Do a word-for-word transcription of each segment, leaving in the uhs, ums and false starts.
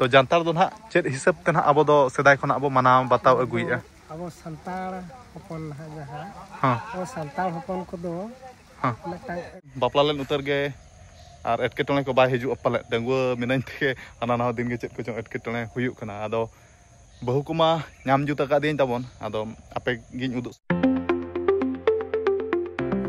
ᱛᱚ ᱡᱟᱱᱛᱟᱲ ᱫᱚ ᱱᱟᱦᱟᱜ ᱪᱮᱫ ᱦᱤᱥᱟᱹᱵ ᱛᱮ ᱱᱟᱦᱟᱜ ᱟᱵᱚ ᱫᱚ ᱥᱮᱫᱟᱭ ᱠᱷᱚᱱᱟᱜ ᱟᱵᱚ ᱢᱟᱱᱟᱣ ᱵᱟᱛᱟᱣ ᱟᱹᱜᱩᱭᱮᱫᱼᱟ? ᱟᱵᱚ ᱥᱟᱱᱛᱟᱲ ᱦᱚᱯᱚᱱ ᱱᱟᱦᱟᱜ ᱡᱟᱦᱟᱸ ᱦᱮᱸ ᱟᱵᱚ ᱥᱟᱱᱛᱟᱲ ᱦᱚᱯᱚᱱ ᱠᱚᱫᱚ ᱦᱮᱸ᱾ ᱢᱤᱫᱴᱟᱝ ᱵᱟᱯᱞᱟ ᱞᱮᱱ ᱩᱛᱟᱹᱨ ᱜᱮ ᱟᱨ ᱮᱴᱠᱮᱴᱚᱬᱮ ᱠᱚ ᱵᱟᱭ ᱦᱤᱡᱩᱜᱼᱟ ᱯᱟᱞᱮᱫ᱾ ᱰᱟᱺᱜᱩᱣᱟᱹ ᱢᱤᱱᱟᱹᱧ ᱛᱮᱜᱮ ᱦᱟᱱᱟ ᱱᱟᱣᱟ ᱫᱤᱱ ᱜᱮ ᱪᱮᱫ ᱠᱚᱪᱚᱝ ᱮᱴᱠᱮᱴᱚᱬᱮ ᱦᱩᱭᱩᱜ ᱠᱟᱱᱟ᱾ ᱟᱫᱚ ᱵᱟᱹᱦᱩ ᱠᱚᱢᱟ ᱧᱟᱢ ᱡᱩᱛ ᱟᱠᱟᱫᱤᱧ ᱛᱟᱵᱚᱱ, ᱟᱫᱚ ᱟᱯᱮ ᱜᱤᱧ ᱩᱫᱩᱜ᱾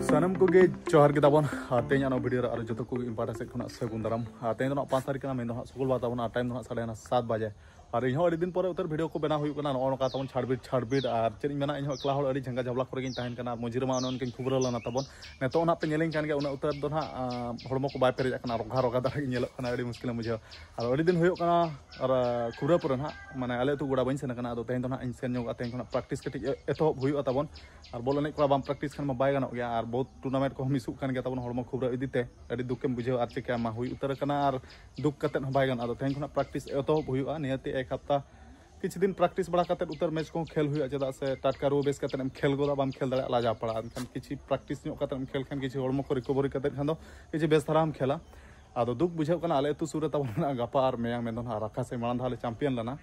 ᱥᱟᱱᱟᱢ ᱠᱚᱜᱮ ᱡᱚᱦᱟᱨ ᱜᱮ ᱛᱟᱵᱚᱱ᱾ ᱟᱨ ᱛᱮᱦᱮᱧ ᱟᱨ ᱵᱷᱤᱰᱤᱭᱳ ᱨᱮ ᱟᱨ ᱡᱚᱛᱚ ᱠᱚᱜᱮ ᱤᱧ ᱯᱟᱦᱴᱟ ᱥᱮᱫ ᱠᱷᱚᱱᱟᱜ ᱥᱟᱹᱜᱩᱱ ᱫᱟᱨᱟᱢ᱾ ᱟᱨ ᱛᱮᱦᱮᱧ ᱫᱚ ᱱᱟᱜ ᱯᱟᱸᱪ ᱛᱟᱹᱨᱤᱠᱷ ᱠᱟᱱᱟ, ᱢᱮᱱ ᱫᱚ ᱱᱟᱜ ᱥᱩᱠᱩᱞ ᱵᱟᱨ ᱛᱟᱵᱚᱱ, ᱟᱨ ᱴᱟᱭᱤᱢ ᱫᱚ ᱱᱟᱜ ᱥᱟᱲᱮ ᱥᱟᱛ ᱵᱟᱡᱮ᱾ ᱟᱨ ᱤᱧᱦᱚᱸ ᱟᱹᱰᱤ ᱫᱤᱱ ᱯᱚᱨᱮ ᱩᱛᱟᱹᱨ ᱵᱷᱤᱰᱤᱭᱳ ᱠᱚ ᱵᱮᱱᱟᱣ ᱦᱩᱭᱩᱜ ᱠᱟᱱᱟ, ᱱᱚᱜᱼᱚ ᱱᱚᱝᱠᱟ ᱛᱟᱵᱚᱱ ᱪᱷᱟᱲᱵᱤᱴ ᱪᱷᱟᱲᱵᱤᱴ᱾ ᱟᱨ ᱪᱮᱫ ᱤᱧ ᱢᱮᱱᱟ, ᱤᱧᱦᱚᱸ ᱮᱠᱞᱟ ᱦᱚᱲ ᱟᱹᱰᱤ ᱡᱷᱟᱸᱜᱟ ᱡᱷᱟᱵᱽᱞᱟ ᱠᱚᱨᱮ ᱜᱤᱧ ᱛᱟᱦᱮᱱ ᱠᱟᱱᱟ, ᱟᱨ ᱢᱚᱡᱽᱨᱤ ᱢᱟ ᱚᱱᱮ ᱚᱱᱠᱟᱧ ᱠᱷᱩᱵᱽᱨᱟᱹ ᱞᱮᱱᱟ ᱛᱟᱵᱚᱱ᱾ ᱱᱤᱛᱚᱜ ᱱᱟᱜ ᱯᱮ ᱧᱮᱞᱤᱧ ᱠᱟᱱ ᱜᱮᱭᱟ, ᱩᱱᱟᱹᱜ ᱩᱛᱟᱹᱨ ᱫᱚ ᱱᱟᱜ ᱟᱸ, ᱦᱚᱲᱢᱚ ᱠᱚ ᱵᱟᱭ ᱯᱮᱨᱮᱡ ᱟᱠᱟᱱᱟ, ᱨᱚᱜᱟ ᱨᱚᱜᱟ ᱫᱷᱟᱨᱟ ᱜᱮ ᱧᱮᱞᱚᱜ ᱠᱟᱱᱟ, ᱟᱹᱰᱤ ᱢᱩᱥᱠᱤᱞᱮᱢ ᱵᱩᱡᱷᱟᱹᱣᱟ᱾ ᱟᱫᱚ ᱟᱹᱰᱤ ᱫᱤᱱ ᱦᱩᱭᱩᱜ ᱠᱟᱱᱟ ᱟᱨ ᱟᱸ, ᱠᱷᱩᱵᱽᱨᱟᱹ ᱯᱚᱨᱮ ᱱᱟᱜ, ᱢᱟᱱᱮ ᱟᱞᱮ ᱟᱹᱛᱩ ᱜᱚᱰᱟ ᱵᱟᱹᱧ ᱥᱮᱱ ᱟᱠᱟᱱᱟ᱾ ᱟᱫᱚ ᱛᱮᱦᱮᱧ ᱫᱚ ᱱᱟᱜ ᱤᱧ ᱥᱮᱱ ᱧᱚᱜᱚᱜᱼᱟ, ᱛᱮᱦᱮᱧ ᱠᱷᱚᱱᱟᱜ ᱯᱨᱮᱠᱴᱤᱥ ᱠᱟᱹᱴᱤᱡ ᱮ- ᱮᱛᱚᱦᱚᱵ ᱦᱩᱭᱩᱜᱼᱟ ᱛᱟᱵᱚᱱ᱾ ᱟᱨ ᱵᱚᱞ ᱮᱱᱮᱡ ᱠᱚᱲᱟ ᱵᱟᱢ ᱯᱨᱮᱠᱴᱤᱥ ᱠᱷᱟᱱ ᱢᱟ ᱵᱟᱭ ᱜᱟᱱᱚᱜ ᱜᱮᱭᱟ, ᱟᱨ ᱵᱚᱦᱩᱛ ᱴᱩᱨᱱᱟᱢᱮᱱᱴ ᱠᱚᱦᱚᱸ ᱢᱤᱥᱚᱜ ᱠᱟᱱ ᱜᱮᱭᱟ ᱛᱟᱵᱚᱱ ᱦᱚᱲᱢᱚ ᱠᱷᱩᱵᱽᱨᱟᱹ ᱤᱫᱤᱛᱮ᱾ ᱟᱹᱰᱤ ᱫᱩᱠᱮᱢ ᱵᱩᱡᱷᱟᱹᱣᱟ, ᱟᱨ ᱪᱤᱠᱟᱹᱭᱟᱢ, ᱢᱟ ᱦᱩᱭ ᱩᱛᱟᱹᱨ ᱟᱠᱟᱱᱟ ᱟᱨ ᱫᱩᱠ ᱠᱟᱛᱮᱫ ᱦᱚᱸ ᱵᱟᱭ ᱜᱟᱱᱚᱜᱼᱟ᱾ ᱟᱫᱚ ᱛᱮᱦᱮᱧ ᱠᱷᱚᱱᱟᱜ ᱯᱨᱮᱠᱴᱤᱥ ᱮᱛᱚᱦᱚᱵ ᱦᱩᱭᱩᱜᱼᱟ, ᱱᱤᱦᱟᱹᱛᱤ ᱮᱠ ᱦᱟᱯᱛᱟ ᱠᱤᱪᱷᱩ ᱫᱤᱱ ᱯᱨᱮᱠᱴᱤᱥ ᱵᱟᱲᱟ ᱠᱟᱛᱮᱫ ᱩᱛᱟᱹᱨ ᱢᱮᱪ ᱠᱚᱦᱚᱸ ᱠᱷᱮᱞ ᱦᱩᱭᱩᱜᱼᱟ, ᱪᱮᱫᱟᱜ ᱥᱮ ᱴᱟᱴᱠᱟ ᱨᱩᱣᱟᱹ ᱵᱮᱥ ᱠᱟᱛᱮᱫ ᱮᱢ ᱠᱷᱮᱞ ᱜᱚᱫᱟ, ᱵᱟᱢ ᱠᱷᱮᱞ ᱫᱟᱲᱮᱭᱟᱜᱼᱟ, ᱞᱟᱡᱟᱣ ᱯᱟᱲᱟ᱾ ᱮᱱᱠᱷᱟᱱ ᱠᱤᱪᱷᱩ ᱯᱨᱮᱠᱴᱤᱥ ᱧᱚᱜ ᱠᱟᱛᱮᱫ ᱮᱢ ᱠᱷᱮᱞ ᱠᱷᱟᱱ, ᱠᱤᱪᱷᱩ ᱦᱚᱲᱢᱚ ᱠᱚ ᱨᱤᱠᱚᱵᱷᱟᱨᱤ ᱠᱟᱛᱮᱫ ᱠᱷᱟᱱ ᱫᱚ ᱠᱤᱪᱷᱩ ᱵᱮᱥ ᱫᱷᱟᱨᱟᱢ ᱠᱷᱮᱞᱟ᱾ ᱟᱫᱚ ᱫᱩᱠ ᱵᱩᱡᱷᱟᱹᱜ ᱠᱟᱱᱟ, ᱟᱞᱮ ᱟᱹᱛᱩ ᱥᱩᱨ ᱨᱮ ᱛᱟᱵᱚᱱ ᱢᱮᱱᱟᱜᱼᱟ ᱜᱟᱯᱟ ᱟᱨ ᱢᱮᱭᱟᱝ ᱢᱮᱱ ᱫᱚ ᱱᱟᱦᱟᱜ ᱨᱟᱠᱷᱟ ᱥᱮ ᱢᱟᱲᱟᱝ ᱫᱷᱟᱣ ᱞᱮ ᱪᱟᱢᱯᱤᱭᱟᱱ ᱞᱮᱱᱟ᱾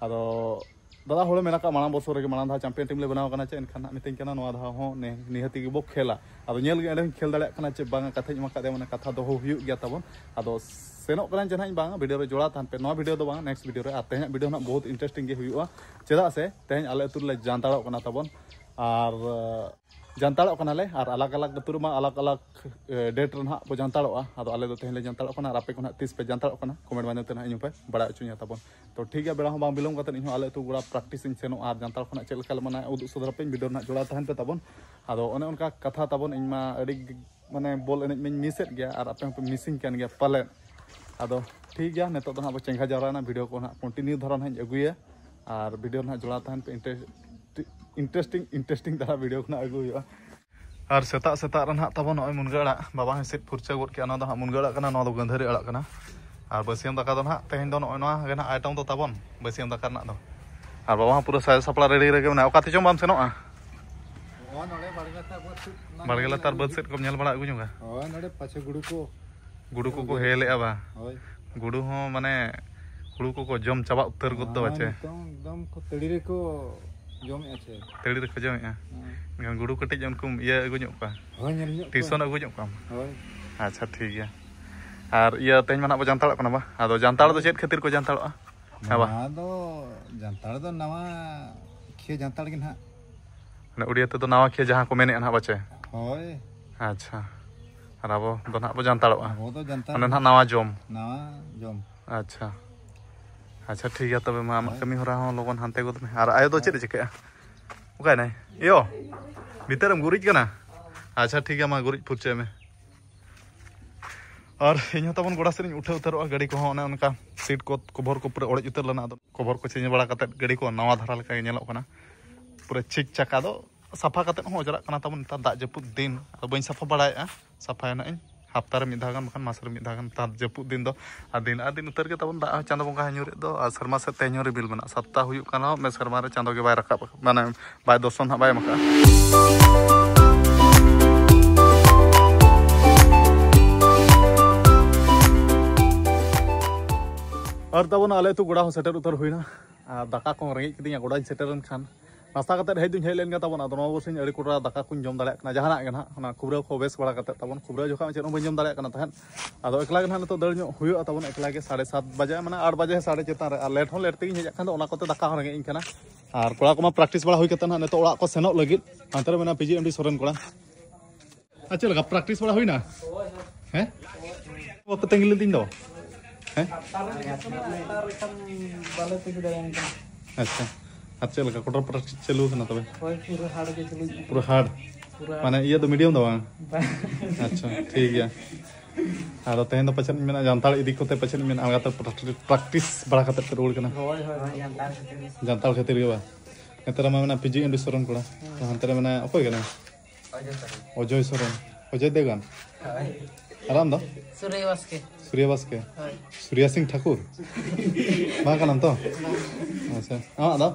ᱟᱫᱚ ᱫᱟᱫᱟ ᱦᱚᱲᱮ ᱢᱮᱱ ᱟᱠᱟᱫ ᱢᱟᱲᱟᱝ ᱵᱚᱪᱷᱚᱨ ᱨᱮᱜᱮ, ᱢᱟᱲᱟᱝ ᱫᱷᱟᱣ ᱪᱟᱢᱯᱤᱭᱟᱱ ᱴᱤᱢ ᱞᱮ ᱵᱮᱱᱟᱣ ᱠᱟᱱᱟ ᱪᱮ, ᱮᱱᱠᱷᱟᱱ ᱦᱟᱸᱜ ᱢᱤᱛᱟᱹᱧ ᱠᱟᱱᱟ ᱱᱚᱣᱟ ᱫᱷᱟᱣ ᱦᱚᱸ ᱱᱮ- ᱱᱤᱦᱟᱹᱛᱤ ᱜᱮᱵᱚ ᱠᱷᱮᱞᱟ᱾ ᱟᱫᱚ ᱧᱮᱞ ᱜᱮ ᱮᱸᱰᱮᱧ ᱠᱷᱮᱞ ᱫᱟᱲᱮᱭᱟᱜ ᱠᱟᱱᱟ ᱪᱮ ᱵᱟᱝᱟ, ᱠᱟᱛᱷᱟᱧ ᱮᱢ ᱟᱠᱟᱫ ᱫᱮᱭᱟ, ᱢᱟᱱᱮ ᱠᱟᱛᱷᱟ ᱫᱚᱦᱚ ᱦᱩᱭᱩᱜ ᱜᱮᱭᱟ ᱛᱟᱵᱚᱱ᱾ ᱟᱫᱚ ᱥᱮᱱᱚᱜ ᱠᱟᱱᱟᱧ ᱪᱮ ᱱᱟᱦᱟᱜ ᱤᱧ ᱵᱟᱝᱟ, ᱵᱷᱤᱰᱤᱭᱳ ᱨᱮ ᱡᱚᱲᱟᱣ ᱛᱟᱦᱮᱱ ᱯᱮ᱾ ᱱᱚᱣᱟ ᱵᱷᱤᱰᱤᱭᱳ ᱫᱚ ᱵᱟᱝᱟ, ᱱᱮᱠᱥᱴ ᱵᱷᱤᱰᱤᱭᱳ ᱨᱮ᱾ ᱟᱨ ᱛᱮᱦᱮᱧᱟᱜ ᱵᱷᱤᱰᱤᱭᱳ ᱱᱟᱦᱟᱜ ᱵᱚᱦᱩᱛ ᱤᱱᱴᱟᱨᱮᱥᱴᱤᱝ ᱜᱮ ᱦᱩᱭᱩᱜᱼᱟ, ᱪᱮᱫᱟᱜ ᱥᱮ ᱛᱮᱦᱮᱧ ᱟᱞᱮ ᱟᱹᱛᱩ ᱨᱮᱞᱮ ᱡᱟᱱᱛᱟᱲᱚᱜ ᱠᱟᱱᱟ ᱛᱟᱵᱚᱱ᱾ ᱟᱨ ᱡᱟᱱᱛᱟᱲᱚᱜ ᱠᱟᱱᱟᱞᱮ, ᱟᱨ ᱟᱞᱟᱜᱽ ᱟᱞᱟᱜᱽ ᱟᱹᱛᱩ ᱨᱮᱢᱟ ᱟᱞᱟᱜᱽ ᱟᱞᱟᱜᱽ ᱰᱮᱴ ᱨᱮ ᱱᱟᱦᱟᱜ ᱵᱚ ᱡᱟᱱᱛᱟᱲᱚᱜᱼᱟ᱾ ᱟᱫᱚ ᱟᱞᱮ ᱫᱚ ᱛᱮᱦᱮᱧ ᱞᱮ ᱡᱟᱱᱛᱟᱲᱚᱜ ᱠᱟᱱᱟ, ᱟᱨ ᱟᱯᱮ ᱠᱚ ᱱᱟᱦᱟᱜ ᱛᱤᱥ ᱯᱮ ᱡᱟᱱᱛᱟᱲᱚᱜ ᱠᱟᱱᱟ, ᱠᱚᱢᱮᱱᱴ ᱢᱟᱫᱽᱫᱷᱚᱢ ᱛᱮ ᱱᱟᱦᱟᱜ ᱤᱧ ᱦᱚᱸᱯᱮ ᱵᱟᱲᱟᱭ ᱦᱚᱪᱚᱧᱟ ᱛᱟᱵᱚᱱ᱾ ᱛᱚ ᱴᱷᱤᱠ ᱜᱮᱭᱟ, ᱵᱮᱲᱟ ᱦᱚᱸ ᱵᱟᱝ ᱵᱤᱞᱚᱢ ᱠᱟᱛᱮᱫ ᱤᱧ ᱦᱚᱸ ᱟᱞᱮ ᱟᱹᱛᱩ ᱜᱚᱲᱟ ᱯᱨᱮᱠᱴᱤᱥ ᱤᱧ ᱥᱮᱱᱚᱜᱼᱟ, ᱟᱨ ᱡᱟᱱᱛᱟᱲ ᱠᱷᱚᱱᱟᱜ ᱪᱮᱫ ᱞᱮᱠᱟ ᱞᱮ ᱢᱟᱱᱟᱣ ᱩᱫᱩᱜ ᱥᱚᱫᱚᱨ ᱟᱯᱮ ᱤᱧ, ᱵᱷᱤᱰᱤᱭᱳ ᱨᱮᱱᱟᱜ ᱡᱚᱲᱟᱣ ᱛᱟᱦᱮᱱ ᱯᱮ ᱛᱟᱵᱚᱱ᱾ ᱟᱫᱚ ᱚᱱᱮ ᱚᱱᱠᱟ ᱠᱟᱛᱷᱟ ᱛᱟᱵᱚᱱ, ᱤᱧ ᱢᱟ ᱟᱹᱰᱤ ᱢᱟᱱᱮ ᱵᱚᱞ ᱮᱱᱮᱡ ᱢᱟᱧ ᱢᱤᱥᱮᱫ ᱜᱮᱭᱟ, ᱟᱨ ᱟᱯᱮ ᱦᱚᱸᱯᱮ ᱢᱤᱥᱤᱧ ᱠᱟᱱ ᱜᱮᱭᱟ ᱯᱟᱞᱮᱫ᱾ ᱟᱫᱚ ᱴᱷᱤᱠ ᱜᱮᱭᱟ, ᱱᱤᱛᱚᱜ ᱫᱚ ᱱᱟᱦᱟᱜ ᱵᱚ ᱪᱮᱸᱜᱷᱟ ᱡᱟᱣᱨᱟᱭᱮᱱᱟ, ᱵᱷᱤᱰᱤᱭᱳ ᱠᱚ ᱱᱟᱦᱟᱜ ᱠᱚᱱᱴᱤᱱᱤᱭᱩ ᱫᱷᱟᱨᱟ ᱱᱟᱦᱟᱜ ᱤᱧ ᱟᱹᱜᱩᱭᱟ, ᱟᱨ ᱵᱷᱤᱰᱤᱭᱳ ᱱᱟᱦᱟᱜ ᱡᱚᱲᱟᱣ ᱛᱟᱦᱮᱱ ᱯᱮ, ᱤᱱᱴᱟᱨᱮᱥᱴᱤᱝ ᱤᱱᱴᱟᱨᱮᱥᱴᱤᱝ ᱫᱷᱟᱨᱟ ᱵᱷᱤᱰᱤᱭᱳ ᱠᱷᱚᱱᱟᱜ ᱟᱹᱜᱩ ᱦᱩᱭᱩᱜᱼᱟ᱾ ᱟᱨ ᱥᱮᱛᱟᱜ ᱥᱮᱛᱟᱜ ᱨᱮ ᱱᱟᱦᱟᱜ ᱛᱟᱵᱚᱱ ᱱᱚᱜᱼᱚᱭ ᱢᱩᱱᱜᱟᱹ ᱟᱲᱟᱜ ᱵᱟᱵᱟ ᱦᱚᱸᱭ ᱥᱤᱫ ᱯᱷᱩᱨᱪᱟᱹ ᱜᱚᱫ ᱠᱮᱜᱼᱟ᱾ ᱱᱚᱣᱟ ᱫᱚ ᱦᱟᱸᱜ ᱢᱩᱱᱜᱟᱹ ᱟᱲᱟᱜ ᱠᱟᱱᱟ, ᱱᱚᱣᱟ ᱫᱚ ᱜᱟᱹᱫᱷᱟᱹᱨᱤ ᱟᱲᱟᱜ ᱠᱟᱱᱟ᱾ ᱟᱨ ᱵᱟᱹᱥᱭᱟᱹᱢ ᱫᱟᱠᱟ ᱫᱚ ᱱᱟᱦᱟᱜ ᱛᱮᱦᱮᱧ ᱫᱚ ᱱᱚᱜᱼᱚᱭ ᱱᱚᱣᱟ ᱜᱮ ᱱᱟᱦᱟᱜ ᱟᱭᱴᱮᱢ ᱫᱚ ᱛᱟᱵᱚᱱ ᱵᱟᱹᱥᱭᱟᱹᱢ ᱫᱟᱠᱟ ᱨᱮᱱᱟᱜ ᱫᱚ᱾ ᱟᱨ ᱵᱟᱵᱟ ᱦᱚᱸ ᱯᱩᱨᱟᱹ ᱥᱟᱡᱟᱣ ᱥᱟᱯᱲᱟᱣ ᱨᱮᱰᱤ ᱨᱮᱜᱮ ᱢᱮᱱᱟᱭᱟ᱾ ᱚᱠᱟ ᱛᱮᱪᱚᱝ ᱵᱟᱢ ᱥᱮᱱᱚᱜᱼᱟ? ᱱᱚᱜᱼᱚᱭ ᱱᱚᱰᱮ ᱵᱟᱲᱜᱮ ᱞᱟᱛᱟᱨ ᱵᱟᱹᱫᱽ ᱥᱮᱫ ᱵᱟᱲᱜᱮ ᱞᱟᱛᱟᱨ ᱵᱟᱹᱫᱽ ᱥᱮᱫ ᱠᱚᱢ ᱧᱮᱞ ᱵᱟᱲᱟ ᱟᱹᱜᱩ ᱧᱚᱜᱟ? ᱦᱳᱭ, ᱱᱚᱰᱮ ᱯᱟᱪᱷᱮ ᱜᱩᱰᱩ ᱠᱚ᱾ ᱜᱩᱰᱩ ᱠᱚᱠᱚ ᱦᱮᱞᱮᱜᱼᱟ ᱵᱟ? ᱦᱳᱭ᱾ ᱜᱩᱰᱩ ᱦᱚᱸ ᱢᱟᱱᱮ ᱦᱩᱲᱩ ᱠᱚᱠᱚ ᱡᱚᱢ ᱪᱟᱵᱟ ᱩᱛᱟᱹᱨ ᱜᱚᱫ ᱫᱚ ᱯᱟᱪᱮ᱾ ᱱᱤᱛᱚᱝ ᱮᱠᱫᱚᱢ ᱠᱚ ᱛᱟᱹᱲᱤ ᱨᱮᱠᱚ ᱡᱚᱢᱮᱫᱼᱟ ᱪᱮ᱾ ᱛᱟᱹᱲᱤ ᱨᱮᱠᱚ ᱡᱚᱢᱮᱫᱼᱟ᱾ ᱦᱮᱸ᱾ ᱮᱱᱠᱷᱟᱱ ᱜᱩᱰᱩ ᱠᱟᱹᱴᱤᱡ ᱩᱱᱠᱩᱢ ᱤᱭᱟᱹ ᱟᱹᱜᱩ ᱧᱚᱜ ᱠᱚᱣᱟ᱾ ᱦᱳᱭ, ᱧᱮᱞ ᱧᱚᱜ ᱠᱚᱣᱟ᱾ ᱴᱤᱭᱩᱥᱚᱱ ᱟᱹᱜᱩ ᱧᱚᱜ ᱠᱚᱣᱟᱢ᱾ ᱦᱳᱭ᱾ ᱟᱪᱪᱷᱟ, ᱴᱷᱤᱠ ᱜᱮᱭᱟ᱾ ᱟᱨ ᱤᱭᱟᱹ, ᱛᱮᱦᱮᱧ ᱢᱟ ᱱᱟᱦᱟᱜ ᱵᱚ ᱡᱟᱱᱛᱟᱲᱚᱜ ᱠᱟᱱᱟ ᱵᱟ? ᱟᱫᱚ ᱡᱟᱱᱛᱟᱲ ᱫᱚ ᱪᱮᱫ ᱠᱷᱟᱹᱛᱤᱨ ᱠᱚ ᱡᱟᱱᱛᱟᱲᱚᱜᱼᱟ? ᱦᱮᱸ ᱵᱟ? ᱱᱚᱣᱟ ᱫᱚ ᱡᱟᱱᱛᱟᱲ ᱫᱚ ᱱᱟᱣᱟ ᱠᱷᱤᱭᱟᱹ ᱡᱟᱱᱛᱟᱲ ᱜᱮ ᱱᱟᱦᱟᱜ᱾ ᱢᱟᱱᱮ ᱩᱲᱤᱭᱟ ᱛᱮᱫᱚ ᱱᱟᱣᱟ ᱠᱷᱤᱭᱟᱹ ᱡᱟᱦᱟᱸ ᱠᱚ ᱢᱮᱱᱮᱫᱼᱟ ᱱᱟᱦᱟᱜ ᱯᱟᱪᱮ? ᱦᱳᱭ᱾ ᱟᱪᱪᱷᱟ᱾ ᱟᱨ ᱟᱵᱚ ᱫᱚ ᱱᱟᱦᱟᱜ ᱵᱚ ᱡᱟᱱᱛᱟᱲᱚᱜᱼᱟ᱾ ᱟᱵᱚ ᱫᱚ ᱡᱟᱱᱛᱟᱲ ᱢᱟᱱᱮ ᱜᱮ᱾ ᱱᱟᱦᱟᱜ ᱱᱟᱣᱟ ᱡᱚᱢ᱾ ᱱᱟᱣᱟ ᱡᱚᱢ᱾ ᱟᱪᱪᱷᱟ᱾ ᱟᱪᱪᱷᱟ, ᱴᱷᱤᱠ ᱜᱮᱭᱟ ᱛᱚᱵᱮ ᱢᱟ, ᱟᱢᱟᱜ ᱦᱳᱭ᱾ ᱠᱟᱹᱢᱤ ᱦᱚᱨᱟ ᱦᱚᱸ ᱞᱚᱜᱚᱱ ᱦᱟᱱᱛᱮ ᱜᱚᱫ ᱢᱮ᱾ ᱟᱨ ᱟᱭᱳ ᱫᱚ ᱪᱮᱫ ᱮ ᱪᱤᱠᱟᱹᱭᱟ? ᱚᱠᱟᱭᱮᱱᱟᱭ? ᱮᱭᱳ, ᱵᱷᱤᱛᱟᱹᱨᱮᱢ ᱜᱩᱨᱤᱡ ᱠᱟᱱᱟ? ᱟᱪᱪᱷᱟ, ᱴᱷᱤᱠ ᱜᱮᱭᱟ, ᱢᱟ ᱜᱩᱨᱤᱡ ᱯᱷᱩᱨᱪᱟᱹᱭ ᱢᱮ᱾ ᱟᱨ ᱤᱧ ᱦᱚᱸ ᱛᱟᱵᱚᱱ ᱜᱚᱰᱟ ᱥᱮᱫ ᱤᱧ ᱩᱴᱷᱟᱹᱣ ᱩᱛᱟᱹᱨᱚᱜᱼᱟ᱾ ᱜᱟᱹᱰᱤ ᱠᱚᱦᱚᱸ ᱚᱱᱮ ᱚᱱᱠᱟ ᱥᱤᱴ ᱠᱚ ᱠᱚᱵᱷᱚᱨ ᱠᱚ ᱯᱩᱨᱟᱹ ᱚᱲᱮᱡ ᱩᱛᱟᱹᱨ ᱞᱮᱱᱟ᱾ ᱟᱫᱚ ᱠᱚᱵᱷᱚᱨ ᱠᱚ ᱪᱮᱧᱡᱽ ᱵᱟᱲᱟ ᱠᱟᱛᱮᱫ ᱜᱟᱹᱰᱤ ᱠᱚ ᱱᱟᱣᱟ ᱫᱷᱟᱨᱟ ᱞᱮᱠᱟ ᱜᱮ ᱧᱮᱞᱚᱜ ᱠᱟᱱᱟ᱾ ᱯᱩᱨᱟᱹ ᱪᱷᱤᱠ ᱪᱟᱠᱟ ᱫᱚ ᱥᱟᱯᱷᱟ ᱠᱟᱛᱮᱫ ᱦᱚᱸ ᱚᱡᱽᱨᱟᱜ ᱠᱟᱱᱟ ᱛᱟᱵᱚᱱ᱾ ᱱᱮᱛᱟᱨ ᱫᱟᱜ ᱡᱟᱹᱯᱩᱫ ᱫᱤᱱ, ᱟᱫᱚ ᱵᱟᱹᱧ ᱥᱟᱯᱷᱟ ᱵᱟᱲᱟᱭᱮᱫᱼᱟ᱾ ᱥᱟᱯᱷᱟᱭᱟ ᱱᱟᱜ ᱤᱧ ᱦᱟᱯᱛᱟ ᱨᱮ ᱢᱤᱫ ᱫᱷᱟᱣ ᱜᱟᱱ, ᱵᱟᱠᱷᱟᱱ ᱢᱟᱥ ᱨᱮ ᱢᱤᱫ ᱫᱷᱟᱣ ᱜᱟᱱ᱾ ᱱᱮᱛᱟᱨ ᱡᱟᱹᱯᱩᱫ ᱫᱤᱱ ᱫᱚ ᱟᱨ ᱫᱤᱱ ᱟᱨ ᱫᱤᱱ ᱩᱛᱟᱹᱨ ᱜᱮ ᱛᱟᱵᱚᱱ ᱫᱟᱜ ᱦᱚᱸ ᱪᱟᱸᱫᱳ ᱵᱚᱸᱜᱟ ᱦᱚᱸ ᱧᱩᱨᱮᱫ ᱫᱚ᱾ ᱟᱨ ᱥᱮᱨᱢᱟ ᱥᱮᱫ ᱛᱮᱦᱮᱧ ᱦᱚᱸ ᱨᱤᱢᱤᱞ ᱢᱮᱱᱟᱜᱼᱟ᱾ ᱥᱟᱯᱛᱟ ᱦᱩᱭᱩᱜ ᱠᱟᱱ ᱨᱮᱦᱚᱸ ᱢᱮ ᱥᱮᱨᱢᱟ ᱨᱮ ᱪᱟᱸᱫᱳ ᱜᱮ ᱵᱟᱭ ᱨᱟᱠᱟᱵ ᱟᱠᱟᱫ, ᱢᱟᱱᱮ ᱵᱟᱭ ᱫᱚᱨᱥᱚᱱ ᱦᱟᱸᱜ ᱵᱟᱭ ᱮᱢ ᱟᱠᱟᱫᱼᱟ᱾ ᱟᱨ ᱛᱟᱵᱚᱱ ᱟᱞᱮ ᱟᱹᱛᱩ ᱜᱚᱰᱟ ᱦᱚᱸ ᱥᱮᱴᱮᱨ ᱩᱛᱟᱹᱨ ᱦᱩᱭᱱᱟ᱾ ᱟᱨ ᱫᱟᱠᱟ ᱠᱚᱦᱚᱸ ᱨᱮᱸᱜᱮᱡ ᱠᱤᱫᱤᱧᱟ ᱜᱚᱰᱟᱧ ᱥᱮᱴᱮᱨ ᱮᱱ ᱠᱷᱟᱱ᱾ ᱱᱟᱥᱛᱟ ᱠᱟᱛᱮᱫ ᱦᱮᱡ ᱫᱩᱧ ᱦᱮᱡ ᱞᱮᱱ ᱜᱮ ᱛᱟᱵᱚᱱ, ᱟᱫᱚ ᱱᱚᱣᱟ ᱵᱟᱨᱥᱤᱧ ᱟᱹᱰᱤ ᱠᱚᱴᱨᱟ ᱫᱟᱠᱟ ᱠᱚᱧ ᱡᱚᱢ ᱫᱟᱲᱮᱭᱟᱜ ᱠᱟᱱᱟ, ᱡᱟᱦᱟᱱᱟᱜ ᱜᱮ ᱱᱟᱦᱟᱜ, ᱚᱱᱟ ᱠᱷᱩᱵᱽᱨᱟᱹ ᱠᱚ ᱵᱮᱥ ᱵᱟᱲᱟ ᱠᱟᱛᱮᱫ ᱛᱟᱵᱚᱱ᱾ ᱠᱷᱩᱵᱽᱨᱟᱹ ᱡᱚᱠᱷᱚᱱ ᱪᱮᱫ ᱦᱚᱸ ᱵᱟᱹᱧ ᱡᱚᱢ ᱫᱟᱲᱮᱭᱟᱜ ᱠᱟᱱᱟ ᱛᱟᱦᱮᱸᱫ, ᱟᱫᱚ ᱮᱠᱞᱟ ᱜᱮ ᱱᱟᱦᱟᱜ ᱱᱤᱛᱚᱜ ᱫᱟᱹᱲ ᱧᱚᱜ ᱦᱩᱭᱩᱜᱼᱟ ᱛᱟᱵᱚᱱ, ᱮᱠᱞᱟ ᱜᱮ ᱥᱟᱲᱮ ᱥᱟᱛ ᱵᱟᱡᱮ, ᱢᱟᱱᱮ ᱟᱴ ᱵᱟᱡᱮ ᱥᱟᱲᱮ ᱪᱮᱛᱟᱱ ᱨᱮ, ᱟᱨ ᱞᱮᱴ ᱦᱚᱸ ᱞᱮᱴ ᱛᱮᱜᱮᱧ ᱦᱮᱡ ᱟᱠᱟᱱ ᱫᱚ, ᱚᱱᱟ ᱠᱚᱛᱮ ᱫᱟᱠᱟ ᱦᱚᱸ ᱨᱮᱸᱜᱮᱡ ᱤᱧ ᱠᱟᱱᱟ᱾ ᱟᱨ ᱠᱚᱲᱟ ᱠᱚᱢᱟ ᱯᱨᱮᱠᱴᱤᱥ ᱵᱟᱲᱟ ᱦᱩᱭ ᱠᱟᱛᱮᱫ ᱱᱟᱦᱟᱜ ᱱᱤᱛᱚᱜ ᱚᱲᱟᱜ ᱠᱚ ᱥᱮᱱᱚᱜ ᱞᱟᱹᱜᱤᱫ᱾ ᱦᱟᱱᱛᱮ ᱨᱮ ᱢᱮᱱᱟᱜᱼᱟ ᱯᱤ ᱡᱤ ᱮᱢ ᱰᱤ ᱥᱚᱨᱮᱱ ᱠᱚᱲᱟ᱾ ᱟᱨ ᱪᱮᱫ ᱞᱮᱠᱟ ᱯᱨᱮᱠᱴᱤᱥ ᱵᱟᱲᱟ ᱦᱩᱭᱱᱟ? ᱦᱮᱸ? ᱵᱟᱯᱮ ᱛᱟᱺᱜᱤ ᱞᱤᱫᱤᱧ ᱫᱚ? ᱦᱮᱸ? ᱟᱪᱪᱷᱟ᱾ ᱟᱨ ᱪᱮᱫ ᱞᱮᱠᱟ ᱠᱚᱴᱚᱨ ᱯᱨᱮᱠᱴᱤᱥ ᱪᱟᱹᱞᱩ ᱟᱠᱟᱱᱟ ᱛᱚᱵᱮ? ᱦᱳᱭ, ᱯᱩᱨᱟᱹ ᱦᱟᱨᱰ ᱜᱮ ᱪᱟᱹᱞᱩᱜ ᱠᱟᱱᱟ᱾ ᱯᱩᱨᱟᱹ ᱦᱟᱨᱰ? ᱯᱩᱨᱟᱹ ᱦᱟᱨᱰ᱾ ᱢᱟᱱᱮ ᱤᱭᱟᱹ ᱫᱚ ᱢᱤᱰᱤᱭᱟᱢ ᱫᱚ ᱵᱟᱝ? ᱵᱟᱝ᱾ ᱟᱪᱪᱷᱟ, ᱴᱷᱤᱠ ᱜᱮᱭᱟ᱾ ᱟᱫᱚ ᱛᱮᱦᱮᱧ ᱫᱚ ᱯᱟᱪᱮᱫ ᱤᱧ ᱢᱮᱱᱟ ᱡᱟᱱᱛᱟᱲ ᱤᱫᱤ ᱠᱚᱛᱮ ᱯᱟᱪᱮᱫ ᱤᱧ ᱢᱮᱱᱟ ᱟᱞᱜᱟᱛᱮ ᱯᱨᱟᱠᱴᱤ-, ᱯᱨᱮᱠᱴᱤᱥ ᱵᱟᱲᱟ ᱠᱟᱛᱮᱫ ᱯᱮ ᱨᱩᱣᱟᱹᱲ ᱠᱟᱱᱟ? ᱦᱳᱭ, ᱦᱳᱭ, ᱦᱳᱭ, ᱡᱟᱱᱛᱟᱲ ᱠᱷᱟᱹᱛᱤᱨ ᱜᱮ᱾ ᱡᱟᱱᱛᱟᱲ ᱠᱷᱟᱹᱛᱤᱨ ᱜᱮ ᱵᱟᱝ? ᱱᱮᱛᱟᱨ ᱢᱟ ᱢᱮᱱᱟ ᱯᱤ ᱡᱤ ᱮᱢ ᱰᱤ ᱥᱚᱨᱮᱱ ᱠᱚᱲᱟ᱾ ᱦᱩᱸ᱾ ᱛᱚ ᱦᱟᱱᱛᱮ ᱨᱮ ᱢᱮᱱᱟ ᱚᱠᱚᱭ ᱠᱟᱱᱟᱭ? ᱚᱡᱚᱭ ᱥᱚᱨᱮᱱ᱾ ᱚᱡᱚᱭ ᱥᱚᱨᱮᱱ᱾ ᱚᱡᱚᱭ ᱫᱮᱣᱜᱟᱱ? ᱦᱳᱭ᱾ ᱟᱨ ᱟᱢ ᱫᱚ? ᱥᱩᱨᱮᱭ ᱵᱟᱥᱠᱮ᱾ ᱥᱩᱨᱭᱟ ᱵᱟᱥᱠᱮ? ᱦᱳᱭ᱾ ᱥᱩᱨᱭᱟ ᱥᱤᱝ ᱴᱷᱟᱠᱩᱨ? ᱵᱟᱝ ᱠᱟᱱᱟᱢ ᱛᱚ? ᱵᱟᱝ᱾ ᱟᱪᱪᱷᱟ᱾ ᱟᱢᱟᱜ ᱫᱚ?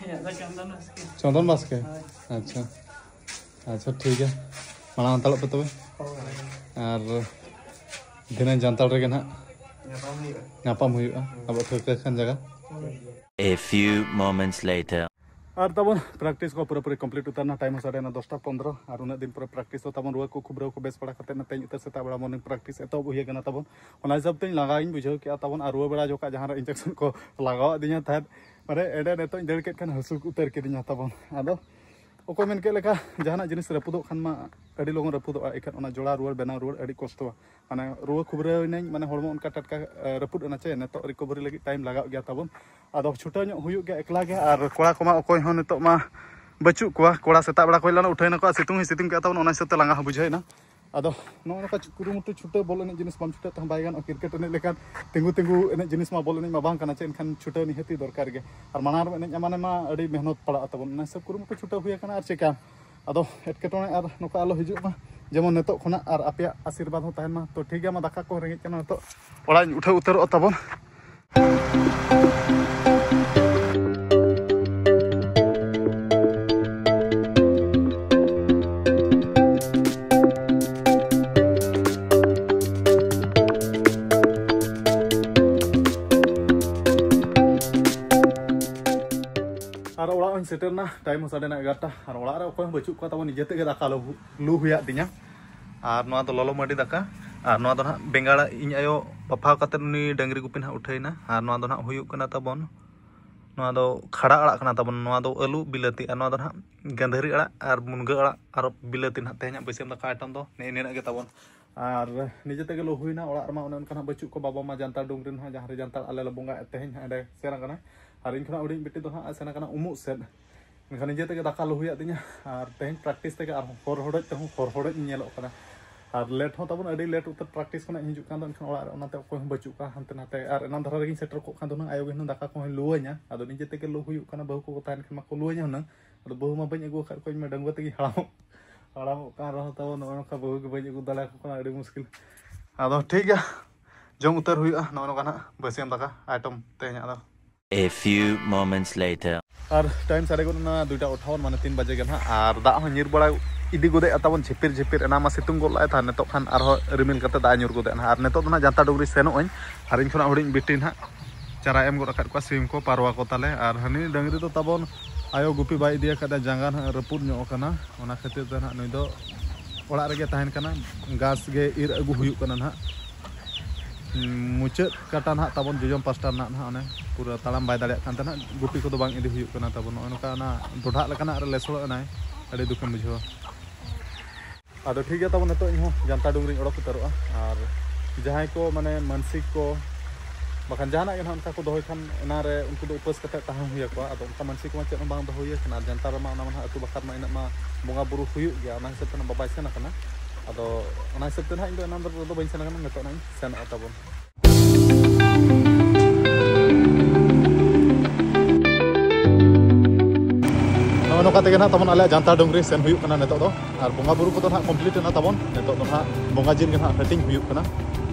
ᱤᱧᱟᱹᱜ ᱫᱚ ᱪᱚᱱᱫᱚᱱ ᱵᱟᱥᱠᱮ᱾ ᱪᱚᱱᱫᱚᱱ ᱵᱟᱥᱠᱮ? ᱦᱳᱭ᱾ ᱟᱪᱪᱷᱟ᱾ ᱟᱪᱪᱷᱟ, ᱴᱷᱤᱠ ᱜᱮᱭᱟ᱾ ᱢᱟᱲᱟᱝ ᱦᱟᱛᱟᱲᱚᱜ ᱯᱮ ᱛᱚᱵᱮ᱾ ᱦᱳᱭ᱾ ᱟᱨ ᱫᱷᱤᱱᱟᱹᱝ ᱡᱟᱱᱛᱟᱲ ᱨᱮᱜᱮ ᱱᱟᱦᱟᱜ ᱧᱟᱯᱟᱢ ᱦᱩᱭᱩᱜᱼᱟ᱾ ᱧᱟᱯᱟᱢ ᱦᱩᱭᱩᱜᱼᱟ, ᱟᱵᱚ ᱴᱷᱟᱹᱣᱠᱟᱹ ᱟᱠᱟᱱ ᱡᱟᱭᱜᱟ᱾ A few moments later. ᱟᱨ ᱛᱟᱵᱚᱱ practice ᱠᱚ ᱯᱩᱨᱟᱹᱯᱩᱨᱤ complete ᱩᱛᱟᱹᱨ ᱮᱱᱟ᱾ Time ᱦᱚᱸ ᱥᱟᱰᱮᱭᱮᱱᱟ ᱫᱚᱥᱴᱟ ᱯᱚᱱᱫᱽᱨᱚ, ᱟᱨ ᱩᱱᱟᱹᱜ ᱫᱤᱱ ᱯᱚᱨᱮ practice ᱫᱚ ᱛᱟᱵᱚᱱ ᱨᱩᱣᱟᱹ ᱠᱚ ᱠᱷᱩᱵᱽᱨᱟᱹᱣ ᱠᱚ ᱵᱮᱥ ᱵᱟᱲᱟ ᱠᱟᱛᱮ ᱱᱚᱛᱮ ᱩᱛᱟᱹᱨ ᱥᱮᱛᱟᱜ ᱵᱮᱲᱟ morning practice ᱮᱛᱚᱦᱚᱵ ᱦᱩᱭ ᱟᱠᱟᱱᱟ ᱛᱟᱵᱚᱱ᱾ ᱚᱱᱟ ᱦᱤᱥᱟᱹᱵ ᱛᱮᱧ ᱞᱟᱸᱜᱟᱧ ᱵᱩᱡᱷᱟᱹᱣ ᱠᱮᱜᱼᱟ ᱛᱟᱵᱚᱱ᱾ ᱟᱨ ᱨᱩᱣᱟᱹ ᱵᱮᱲᱟ ᱡᱚᱠᱷᱟᱜ ᱡᱟᱦᱟᱸ ᱨᱮ injection ᱠᱚ ᱞᱟᱜᱟᱣᱟᱫᱤᱧᱟ ᱛᱟᱦᱮᱸᱫ, ᱢᱟᱱᱮ ᱮᱸᱰᱮ ᱱᱤᱛᱚᱜ ᱤᱧ ᱫᱟᱹᱲ ᱠᱮᱫ ᱠᱷᱟᱱ ᱦᱟᱹᱥᱩ ᱩᱛᱟᱹᱨ ᱠᱤᱫᱤᱧᱟ ᱛᱟᱵᱚᱱ᱾ ᱟᱫᱚ ᱚᱠᱚᱭ ᱢᱮᱱ ᱠᱮᱫ ᱞᱮᱠᱟ, ᱡᱟᱦᱟᱱᱟᱜ ᱡᱤᱱᱤᱥ ᱨᱟᱹᱯᱩᱫᱚᱜ ᱠᱷᱟᱱ ᱢᱟ ᱟᱹᱰᱤ ᱞᱚᱜᱚᱱ ᱨᱟᱹᱯᱩᱫᱚᱜᱼᱟ, ᱮᱱᱠᱷᱟᱱ ᱚᱱᱟ ᱡᱚᱲᱟᱣ ᱨᱩᱣᱟᱹᱲ, ᱵᱮᱱᱟᱣ ᱨᱩᱣᱟᱹᱲ ᱟᱹᱰᱤ ᱠᱚᱥᱴᱚᱣᱟ᱾ ᱢᱟᱱᱮ ᱨᱩᱣᱟᱹ ᱠᱷᱩᱵᱽᱨᱟᱹᱣ ᱮᱱᱟᱹᱧ, ᱢᱟᱱᱮ ᱦᱚᱲᱢᱚ ᱚᱱᱠᱟ ᱴᱟᱴᱠᱟ, ᱮ, ᱨᱟᱹᱯᱩᱫ ᱮᱱᱟ ᱪᱮ, ᱱᱤᱛᱚᱜ recovery ᱞᱟᱹᱜᱤᱫ time ᱞᱟᱜᱟᱜ ᱜᱮᱭᱟ ᱛᱟᱵᱚᱱ᱾ ᱟᱫᱚ ᱪᱷᱩᱴᱟᱹᱣ ᱧᱚᱜ ᱦᱩᱭᱩᱜ ᱜᱮᱭᱟ ᱮᱠᱞᱟ ᱜᱮ, ᱟᱨ ᱠᱚᱲᱟ ᱠᱚᱢᱟ ᱚᱠᱚᱭ ᱦᱚᱸ ᱱᱤᱛᱚᱜ ᱢᱟ ᱵᱟᱹᱪᱩᱜ ᱠᱚᱣᱟ᱾ ᱠᱚᱲᱟ ᱥᱮᱛᱟᱜ ᱵᱮᱲᱟ ᱠᱚ ᱦᱮᱡ ᱞᱮᱱᱟ, ᱩᱴᱷᱟᱹᱣ ᱱᱟᱠᱚ ᱟᱨ ᱥᱤᱛᱩᱝ ᱦᱚᱸᱭ ᱥᱤᱛᱩᱝ ᱠᱮᱜᱼᱟ ᱛᱟᱵᱚᱱ, ᱚᱱᱟ ᱦᱤᱥᱟᱹᱵ ᱛᱮ ᱞᱟᱸᱜᱟ ᱦᱚᱸ ᱵᱩᱡᱷᱟᱹᱣ ᱮᱱᱟ᱾ ᱟᱫᱚ ᱱᱚᱜᱼᱚ ᱱᱚᱝᱠᱟ ᱠᱩᱨᱩᱢᱩᱴᱩ ᱪᱷᱩᱴᱟᱹᱣ ᱵᱚᱞ ᱮᱱᱮᱡ ᱡᱤᱱᱤᱥ ᱵᱟᱢ ᱪᱷᱩᱴᱟᱹᱜ ᱛᱮᱦᱚᱸ ᱵᱟᱭ ᱜᱟᱱᱚᱜᱼᱟ᱾ Cricket ᱮᱱᱮᱡ ᱞᱮᱠᱟᱱ ᱛᱤᱸᱜᱩ ᱛᱤᱸᱜᱩ ᱮᱱᱮᱡ ᱡᱤᱱᱤᱥ ᱢᱟ ᱵᱚᱞ ᱮᱱᱮᱡ ᱢᱟ ᱵᱟᱝ ᱠᱟᱱᱟ ᱪᱮ, ᱮᱱᱠᱷᱟᱱ ᱪᱷᱩᱴᱟᱹᱣ ᱱᱤᱦᱟᱹᱛᱤ ᱫᱚᱨᱠᱟᱨ ᱜᱮ᱾ ᱟᱨ ᱢᱟᱲᱟᱝ ᱨᱮ ᱮᱱᱮᱡ ᱢᱟᱱᱮ ᱢᱟ ᱟᱹᱰᱤ ᱢᱮᱦᱱᱚᱛ ᱯᱟᱲᱟᱜᱼᱟ ᱛᱟᱵᱚᱱ, ᱚᱱᱟ ᱦᱤᱥᱟᱹᱵ ᱠᱩᱨᱩᱢᱩᱴᱩ ᱪᱷᱩᱴᱟᱹᱣ ᱦᱩᱭ ᱟᱠᱟᱱᱟ᱾ ᱟᱨ ᱪᱮᱠᱟ ᱟᱫᱚ ᱮᱴᱠᱮᱴᱚᱬᱮ ᱟᱨ ᱱᱚᱝᱠᱟ ᱟᱞᱚ ᱦᱤᱡᱩᱜ ᱢᱟ, ᱡᱮᱢᱚᱱ ᱱᱤᱛᱚᱜ ᱠᱷᱚᱱᱟᱜ ᱟᱨ ᱟᱯᱮᱭᱟᱜ ᱟᱥᱤᱨᱵᱟᱫᱽ ᱦᱚᱸ ᱛᱟᱦᱮᱱ ᱢᱟ᱾ ᱛᱚ ᱴᱷᱤᱠ ᱜᱮᱭᱟ, ᱢᱟ ᱫᱟᱠᱟ ᱠᱚ ᱨᱮᱸᱜᱮᱡ ᱠᱟᱱᱟ, ᱱᱤᱛᱚᱜ ᱚᱲᱟᱜ ᱤᱧ ᱩᱴᱷᱟᱹᱣ ᱩᱛᱟᱹᱨᱚᱜᱼᱟ ᱛᱟᱵᱚᱱ᱾ ᱟᱨ ᱚᱲᱟᱜ ᱦᱚᱸᱧ ᱥᱮᱴᱮᱨ ᱮᱱᱟ, time ᱦᱚᱸ ᱥᱟᱰᱮ ᱮᱱᱟ ᱮᱜᱟᱨᱚᱴᱟ᱾ ᱟᱨ ᱚᱲᱟᱜ ᱨᱮ ᱚᱠᱚᱭ ᱦᱚᱸ ᱵᱟᱹᱪᱩᱜ ᱠᱚᱣᱟ ᱛᱟᱵᱚᱱ, ᱱᱤᱡᱮ ᱛᱮᱜᱮ ᱫᱟᱠᱟ ᱞᱩ, ᱞᱩ ᱦᱩᱭᱟᱫ ᱛᱤᱧᱟ᱾ ᱟᱨ ᱱᱚᱣᱟ ᱫᱚ ᱞᱚᱞᱚ ᱢᱟᱹᱰᱤ ᱫᱟᱠᱟ, ᱟᱨ ᱱᱚᱣᱟ ᱫᱚ ᱱᱟᱦᱟᱜ ᱵᱮᱸᱜᱟᱲ ᱤᱧ ᱟᱭᱳ ᱵᱟᱯᱷᱟᱣ ᱠᱟᱛᱮᱫ ᱩᱱᱤ ᱰᱟᱹᱝᱨᱤ ᱜᱩᱯᱤ ᱱᱟᱦᱟᱜ ᱩᱴᱷᱟᱹᱭᱮᱱᱟ᱾ ᱟᱨ ᱱᱚᱣᱟ ᱫᱚ ᱱᱟᱦᱟᱜ ᱦᱩᱭᱩᱜ ᱠᱟᱱᱟ ᱛᱟᱵᱚᱱ, ᱱᱚᱣᱟ ᱫᱚ ᱠᱷᱟᱲᱟ ᱟᱲᱟᱜ ᱠᱟᱱᱟ ᱛᱟᱵᱚᱱ, ᱱᱚᱣᱟ ᱫᱚ ᱟᱹᱞᱩ ᱵᱤᱞᱟᱹᱛᱤ, ᱟᱨ ᱱᱚᱣᱟ ᱫᱚ ᱱᱟᱦᱟᱜ ᱜᱟᱹᱫᱷᱟᱹᱨᱤ ᱟᱲᱟᱜ ᱟᱨ ᱢᱩᱱᱜᱟᱹ ᱟᱲᱟᱜ ᱟᱨ ᱵᱤᱞᱟᱹᱛᱤ ᱱᱟᱦᱟᱜ ᱛᱮᱦᱮᱧᱟᱜ ᱵᱟᱹᱥᱭᱟᱹᱢ ᱫᱟᱠᱟ item ᱫᱚ ᱱᱮᱜᱼᱮ ᱱᱤᱱᱟᱹᱜ ᱜᱮ ᱛᱟᱵᱚᱱ᱾ ᱟᱨ ᱱᱤᱡᱮ ᱛᱮᱜᱮ ᱞᱩ ᱦᱩᱭᱱᱟ, ᱚᱲᱟᱜ ᱨᱮᱢᱟ ᱚᱱᱮ ᱚᱱᱠᱟ ᱱᱟᱦᱟᱜ ᱵᱟᱹᱪᱩᱜ ᱠᱚ, ᱵᱟᱵᱟ ᱢᱟ ᱡᱟᱱᱛᱟᱲ ᱰᱩᱝᱨᱤ ᱱᱟᱦᱟᱜ ᱡᱟᱦᱟᱸ ᱨᱮ ᱡᱟᱱᱛᱟᱲ ᱟᱞᱮ ᱞᱮ ᱵᱚᱸᱜᱟᱭᱮᱫ ᱛᱮᱦᱮᱧ ᱦᱟᱸᱜ ᱮᱸᱰᱮ ᱥᱮᱱ ᱟᱠᱟᱱᱟ᱾ ᱟᱨ ᱤᱧ ᱠᱷᱚᱱᱟᱜ ᱦᱩᱰᱤᱧ ᱵᱤᱴᱤ ᱫᱚ ᱱᱟᱦᱟᱜ ᱥᱮᱱ ᱟᱠᱟᱱᱟ ᱩᱢᱩᱜ ᱥᱮᱫ᱾ ᱢᱮᱱᱠᱷᱟᱱ ᱱᱤᱡᱮ ᱛᱮᱜᱮ ᱫᱟᱠᱟ ᱞᱩ ᱦᱩᱭᱟᱫ ᱛᱤᱧᱟ᱾ ᱟᱨ ᱛᱮᱦᱮᱧ practice ᱛᱮᱜᱮ ᱟᱨᱦᱚᱸ ᱦᱚᱨ ᱦᱚᱲᱚᱡ ᱛᱮᱦᱚᱸ ᱦᱚᱨ ᱦᱚᱲᱚᱡ ᱤᱧ ᱧᱮᱞᱚᱜ ᱠᱟᱱᱟ᱾ ᱟᱨ late ᱦᱚᱸ ᱛᱟᱵᱚᱱ ᱟᱹᱰᱤ late ᱩᱛᱟᱹᱨ practice ᱠᱷᱚᱱᱟᱜ ᱤᱧ ᱦᱤᱡᱩᱜ ᱠᱟᱱ ᱫᱚ, ᱮᱱᱠᱷᱟᱱ ᱚᱲᱟᱜ ᱨᱮ ᱚᱱᱟᱛᱮ ᱚᱠᱚᱭ ᱦᱚᱸ ᱵᱟᱹᱪᱩᱜ ᱠᱚᱣᱟ ᱦᱟᱱᱛᱮ ᱱᱟᱛᱮ᱾ ᱟᱨ ᱮᱱᱟᱝ ᱫᱷᱟᱨᱟ ᱨᱮᱜᱤᱧ ᱥᱮᱴᱮᱨ ᱠᱚᱜ ᱠᱷᱟᱱ ᱫᱚ ᱦᱩᱱᱟᱹᱝ ᱟᱭᱳ ᱜᱮ ᱦᱩᱱᱟᱹᱝ ᱫᱟᱠᱟ ᱠᱚᱦᱚᱸᱭ ᱞᱩᱣᱟᱹᱧᱟ᱾ ᱟᱫᱚ ᱱᱤᱡᱮ ᱛᱮᱜᱮ ᱞᱩ ᱦᱩᱭᱩᱜ ᱠᱟᱱᱟ, ᱵᱟᱹᱦᱩ ᱠᱚᱠᱚ ᱛᱟᱦᱮᱱ ᱠᱷᱟᱱ ᱢᱟᱠᱚ ᱞᱩᱣᱟᱹᱧᱟ ᱦᱩᱱᱟᱹᱝ᱾ ᱟᱫᱚ ᱵᱟᱹᱦᱩ ᱢᱟ ᱵᱟᱹᱧ ᱟᱹᱜᱩ ᱟᱠᱟᱫ ᱠᱚᱣᱟ, ᱤᱧ ᱢᱟ ᱰᱟᱺᱜᱩᱣᱟᱹ ᱛᱮᱜᱮᱧ ᱦᱟᱲᱟᱢᱚᱜ, ᱦᱟᱲᱟᱢᱚᱜ ᱠᱟᱱ ᱨᱮᱦᱚᱸ ᱛᱟᱵᱚᱱ ᱱᱚᱜᱼᱚ ᱱᱚᱝᱠᱟ ᱵᱟᱹᱦᱩ ᱜᱮ ᱵᱟᱹᱧ ᱟᱹᱜᱩ ᱫᱟᱲᱮᱭᱟᱠᱚ ᱠᱟᱱᱟ, ᱟᱹᱰᱤ ᱢᱩᱥᱠᱤᱞ᱾ ᱟᱫᱚ ᱴᱷᱤᱠ ᱜᱮᱭᱟ, ᱡᱚᱢ ᱩᱛᱟᱹᱨ ᱦᱩᱭᱩᱜᱼᱟ ᱱᱚᱜᱼᱚ ᱱᱚᱝᱠᱟ ᱱᱟᱜ ᱵᱟᱹᱥᱭᱟᱹᱢ ᱫᱟᱠᱟ item ᱛᱮᱦᱮᱧᱟᱜ ᱫᱚ᱾ A few moments later. R time ᱥᱟᱰᱮ ᱜᱚᱫ ᱮᱱᱟ ᱫᱩᱭᱴᱟ ᱟᱴᱷᱟᱣᱚᱱ, ᱢᱟᱱᱮ ᱛᱤᱱ ᱵᱟᱡᱮ ᱜᱟᱱ ᱦᱟᱸᱜ᱾ ᱟᱨ ᱫᱟᱜ ᱦᱚᱸ ᱧᱤᱨ ᱵᱟᱲᱟ ᱤᱫᱤ ᱜᱚᱫᱮᱜᱼᱟ ᱛᱟᱵᱚᱱ, ᱡᱷᱤᱯᱤᱨ ᱡᱷᱤᱯᱤᱨ᱾ ᱮᱱᱟ ᱢᱟ ᱥᱤᱛᱩᱝ ᱜᱚᱫ ᱞᱮᱫᱟᱭ, ᱛᱟᱦᱮᱸ ᱱᱤᱛᱚᱜ ᱠᱷᱟᱱ ᱟᱨᱦᱚᱸ ᱨᱤᱢᱤᱞ ᱠᱟᱛᱮ ᱫᱟᱜ ᱮ ᱧᱩᱨ ᱜᱚᱫᱮᱜᱼᱟ ᱱᱟᱦᱟᱜ᱾ ᱟᱨ ᱱᱤᱛᱚᱜ ᱫᱚ ᱱᱟᱦᱟᱜ ᱡᱟᱱᱛᱟ ᱰᱩᱝᱨᱤ ᱥᱮᱱᱚᱜ ᱟᱹᱧ᱾ ᱟᱨ ᱤᱧ ᱠᱷᱚᱱᱟᱜ ᱦᱩᱰᱤᱧ ᱵᱤᱴᱤ ᱱᱟᱦᱟᱜ ᱪᱟᱨᱟ ᱮᱢ ᱜᱚᱫ ᱟᱠᱟᱫ ᱠᱚᱣᱟ ᱥᱤᱢ ᱠᱚ, ᱯᱟᱨᱣᱟ ᱠᱚ ᱛᱟᱞᱮ᱾ ᱟᱨ ᱦᱟᱹᱱᱤ ᱰᱟᱹᱝᱨᱤ ᱫᱚ ᱛᱟᱵᱚᱱ ᱟᱭᱳ ᱜᱩᱯᱤ ᱵᱟᱭ ᱤᱫᱤ ᱟᱠᱟᱫᱟ, ᱡᱟᱸᱜᱟ ᱱᱟᱦᱟᱜ ᱨᱟᱹᱯᱩᱫ ᱧᱚᱜ ᱟᱠᱟᱱᱟ᱾ ᱚᱱᱟ ᱠᱷᱟᱹᱛᱤᱨ ᱛᱮ ᱱᱟᱦᱟᱜ ᱱᱩᱭ ᱫᱚ ᱚᱲᱟᱜ ᱨᱮᱜᱮ ᱛᱟᱦᱮᱱ ᱠᱟᱱᱟ᱾ ᱜᱷᱟᱥ ᱜᱮ ᱤᱨ ᱟᱹᱜᱩ ᱦᱩᱭᱩᱜ ᱠᱟᱱᱟ ᱱᱟᱦᱟᱜ᱾ ᱢᱩᱪᱟᱹᱫ ᱠᱟᱴᱟ ᱱᱟᱦᱟᱜ ᱛᱟᱵᱚᱱ ᱡᱚᱡᱚᱢ ᱯᱟᱥᱴᱟ ᱨᱮᱱᱟᱜ ᱱᱟᱦᱟᱜ ᱚᱱᱮ ᱯᱩᱨᱟᱹ ᱛᱟᱲᱟᱢ ᱵᱟᱭ ᱫᱟᱲᱮᱭᱟᱜ ᱠᱟᱱ ᱛᱟᱦᱮᱱᱟ, ᱜᱩᱯᱤ ᱠᱚᱫᱚ ᱵᱟᱝ ᱤᱫᱤ ᱦᱩᱭᱩᱜ ᱠᱟᱱᱟ ᱛᱟᱵᱚᱱ᱾ ᱱᱚᱜᱼᱚ ᱱᱚᱝᱠᱟ ᱚᱱᱟ ᱰᱚᱰᱷᱟᱜ ᱞᱮᱠᱟᱱᱟᱜ ᱨᱮ ᱞᱮᱥᱚᱲᱚᱜ ᱮᱱᱟᱭ, ᱟᱹᱰᱤ ᱫᱩᱠᱮᱢ ᱵᱩᱡᱷᱟᱹᱣᱟ᱾ ᱟᱫᱚ ᱴᱷᱤᱠ ᱜᱮᱭᱟ ᱛᱟᱵᱚᱱ, ᱱᱤᱛᱚᱜ ᱤᱧ ᱦᱚᱸ ᱡᱟᱱᱛᱟ ᱰᱩᱝᱨᱤᱧ ᱚᱰᱚᱠ ᱩᱛᱟᱹᱨᱚᱜᱼᱟ᱾ ᱟᱨ ᱡᱟᱦᱟᱸᱭ ᱠᱚ ᱢᱟᱱᱮ ᱢᱟᱱᱥᱤᱠ ᱠᱚ ᱵᱟᱠᱷᱟᱱ ᱡᱟᱦᱟᱱᱟᱜ ᱜᱮ ᱱᱟᱦᱟᱜ ᱚᱱᱠᱟ ᱠᱚ ᱫᱚᱦᱚᱭ ᱠᱷᱟᱱ, ᱚᱱᱟ ᱨᱮ ᱩᱱᱠᱩ ᱫᱚ ᱩᱯᱟᱹᱥ ᱠᱟᱛᱮ ᱛᱟᱦᱮᱸ ᱦᱩᱭ ᱟᱠᱚᱣᱟ᱾ ᱟᱫᱚ ᱚᱱᱠᱟ ᱢᱟᱱᱥᱤᱠ ᱠᱚᱢᱟ ᱪᱮᱫ ᱦᱚᱸ ᱵᱟᱝ ᱫᱚᱦᱚ ᱦᱩᱭ ᱟᱠᱟᱱᱟ᱾ ᱟᱨ ᱡᱟᱱᱛᱟ ᱨᱮᱢᱟ ᱚᱱᱟ ᱢᱟ ᱱᱟᱦᱟᱜ ᱟᱹᱛᱩ ᱵᱟᱠᱷᱟᱨ ᱢᱟ ᱤᱱᱟᱹᱜ ᱢᱟ ᱵᱚᱸᱜᱟ ᱵᱩᱨᱩ ᱦᱩᱭᱩᱜ ᱜᱮᱭᱟ, ᱚᱱᱟ ᱦᱤᱥᱟᱹᱵ ᱛᱮ ᱱᱟᱦᱟᱜ ᱵᱟᱵᱟᱭ ᱥᱮᱱ ᱟᱠᱟᱱᱟ᱾ ᱟᱫᱚ ᱚᱱᱟ ᱦᱤᱥᱟᱹᱵ ᱛᱮ ᱱᱟᱦᱟᱜ ᱤᱧ ᱫᱚ ᱮᱱᱟᱝ ᱨᱮᱫᱚ ᱵᱟᱹᱧ ᱥᱮᱱ ᱟᱠᱟᱱᱟ, ᱱᱤᱛᱚᱜ ᱱᱟᱦᱟᱜ ᱤᱧ ᱥᱮᱱᱚᱜᱼᱟ ᱛᱟᱵᱚᱱ᱾ ᱱᱚᱜᱼᱚ ᱱᱚᱝᱠᱟ ᱛᱮᱜᱮ ᱱᱟᱦᱟᱜ ᱛᱟᱵᱚᱱ ᱟᱞᱮᱭᱟᱜ ᱡᱟᱱᱛᱟ ᱰᱩᱝᱨᱤ ᱥᱮᱱ ᱦᱩᱭᱩᱜ ᱠᱟᱱᱟ ᱱᱤᱛᱚᱜ ᱫᱚ᱾ ᱟᱨ ᱵᱚᱸᱜᱟ ᱵᱩᱨᱩ ᱠᱚᱫᱚ ᱱᱟᱦᱟᱜ complete ᱮᱱᱟ ᱛᱟᱵᱚᱱ᱾ ᱱᱤᱛᱚᱜ ᱫᱚ ᱱᱟᱦᱟᱜ ᱵᱚᱸᱜᱟ ᱡᱤᱞ ᱜᱮ ᱱᱟᱦᱟᱜ ᱦᱟᱹᱴᱤᱧ ᱦᱩᱭᱩᱜ ᱠᱟᱱᱟ᱾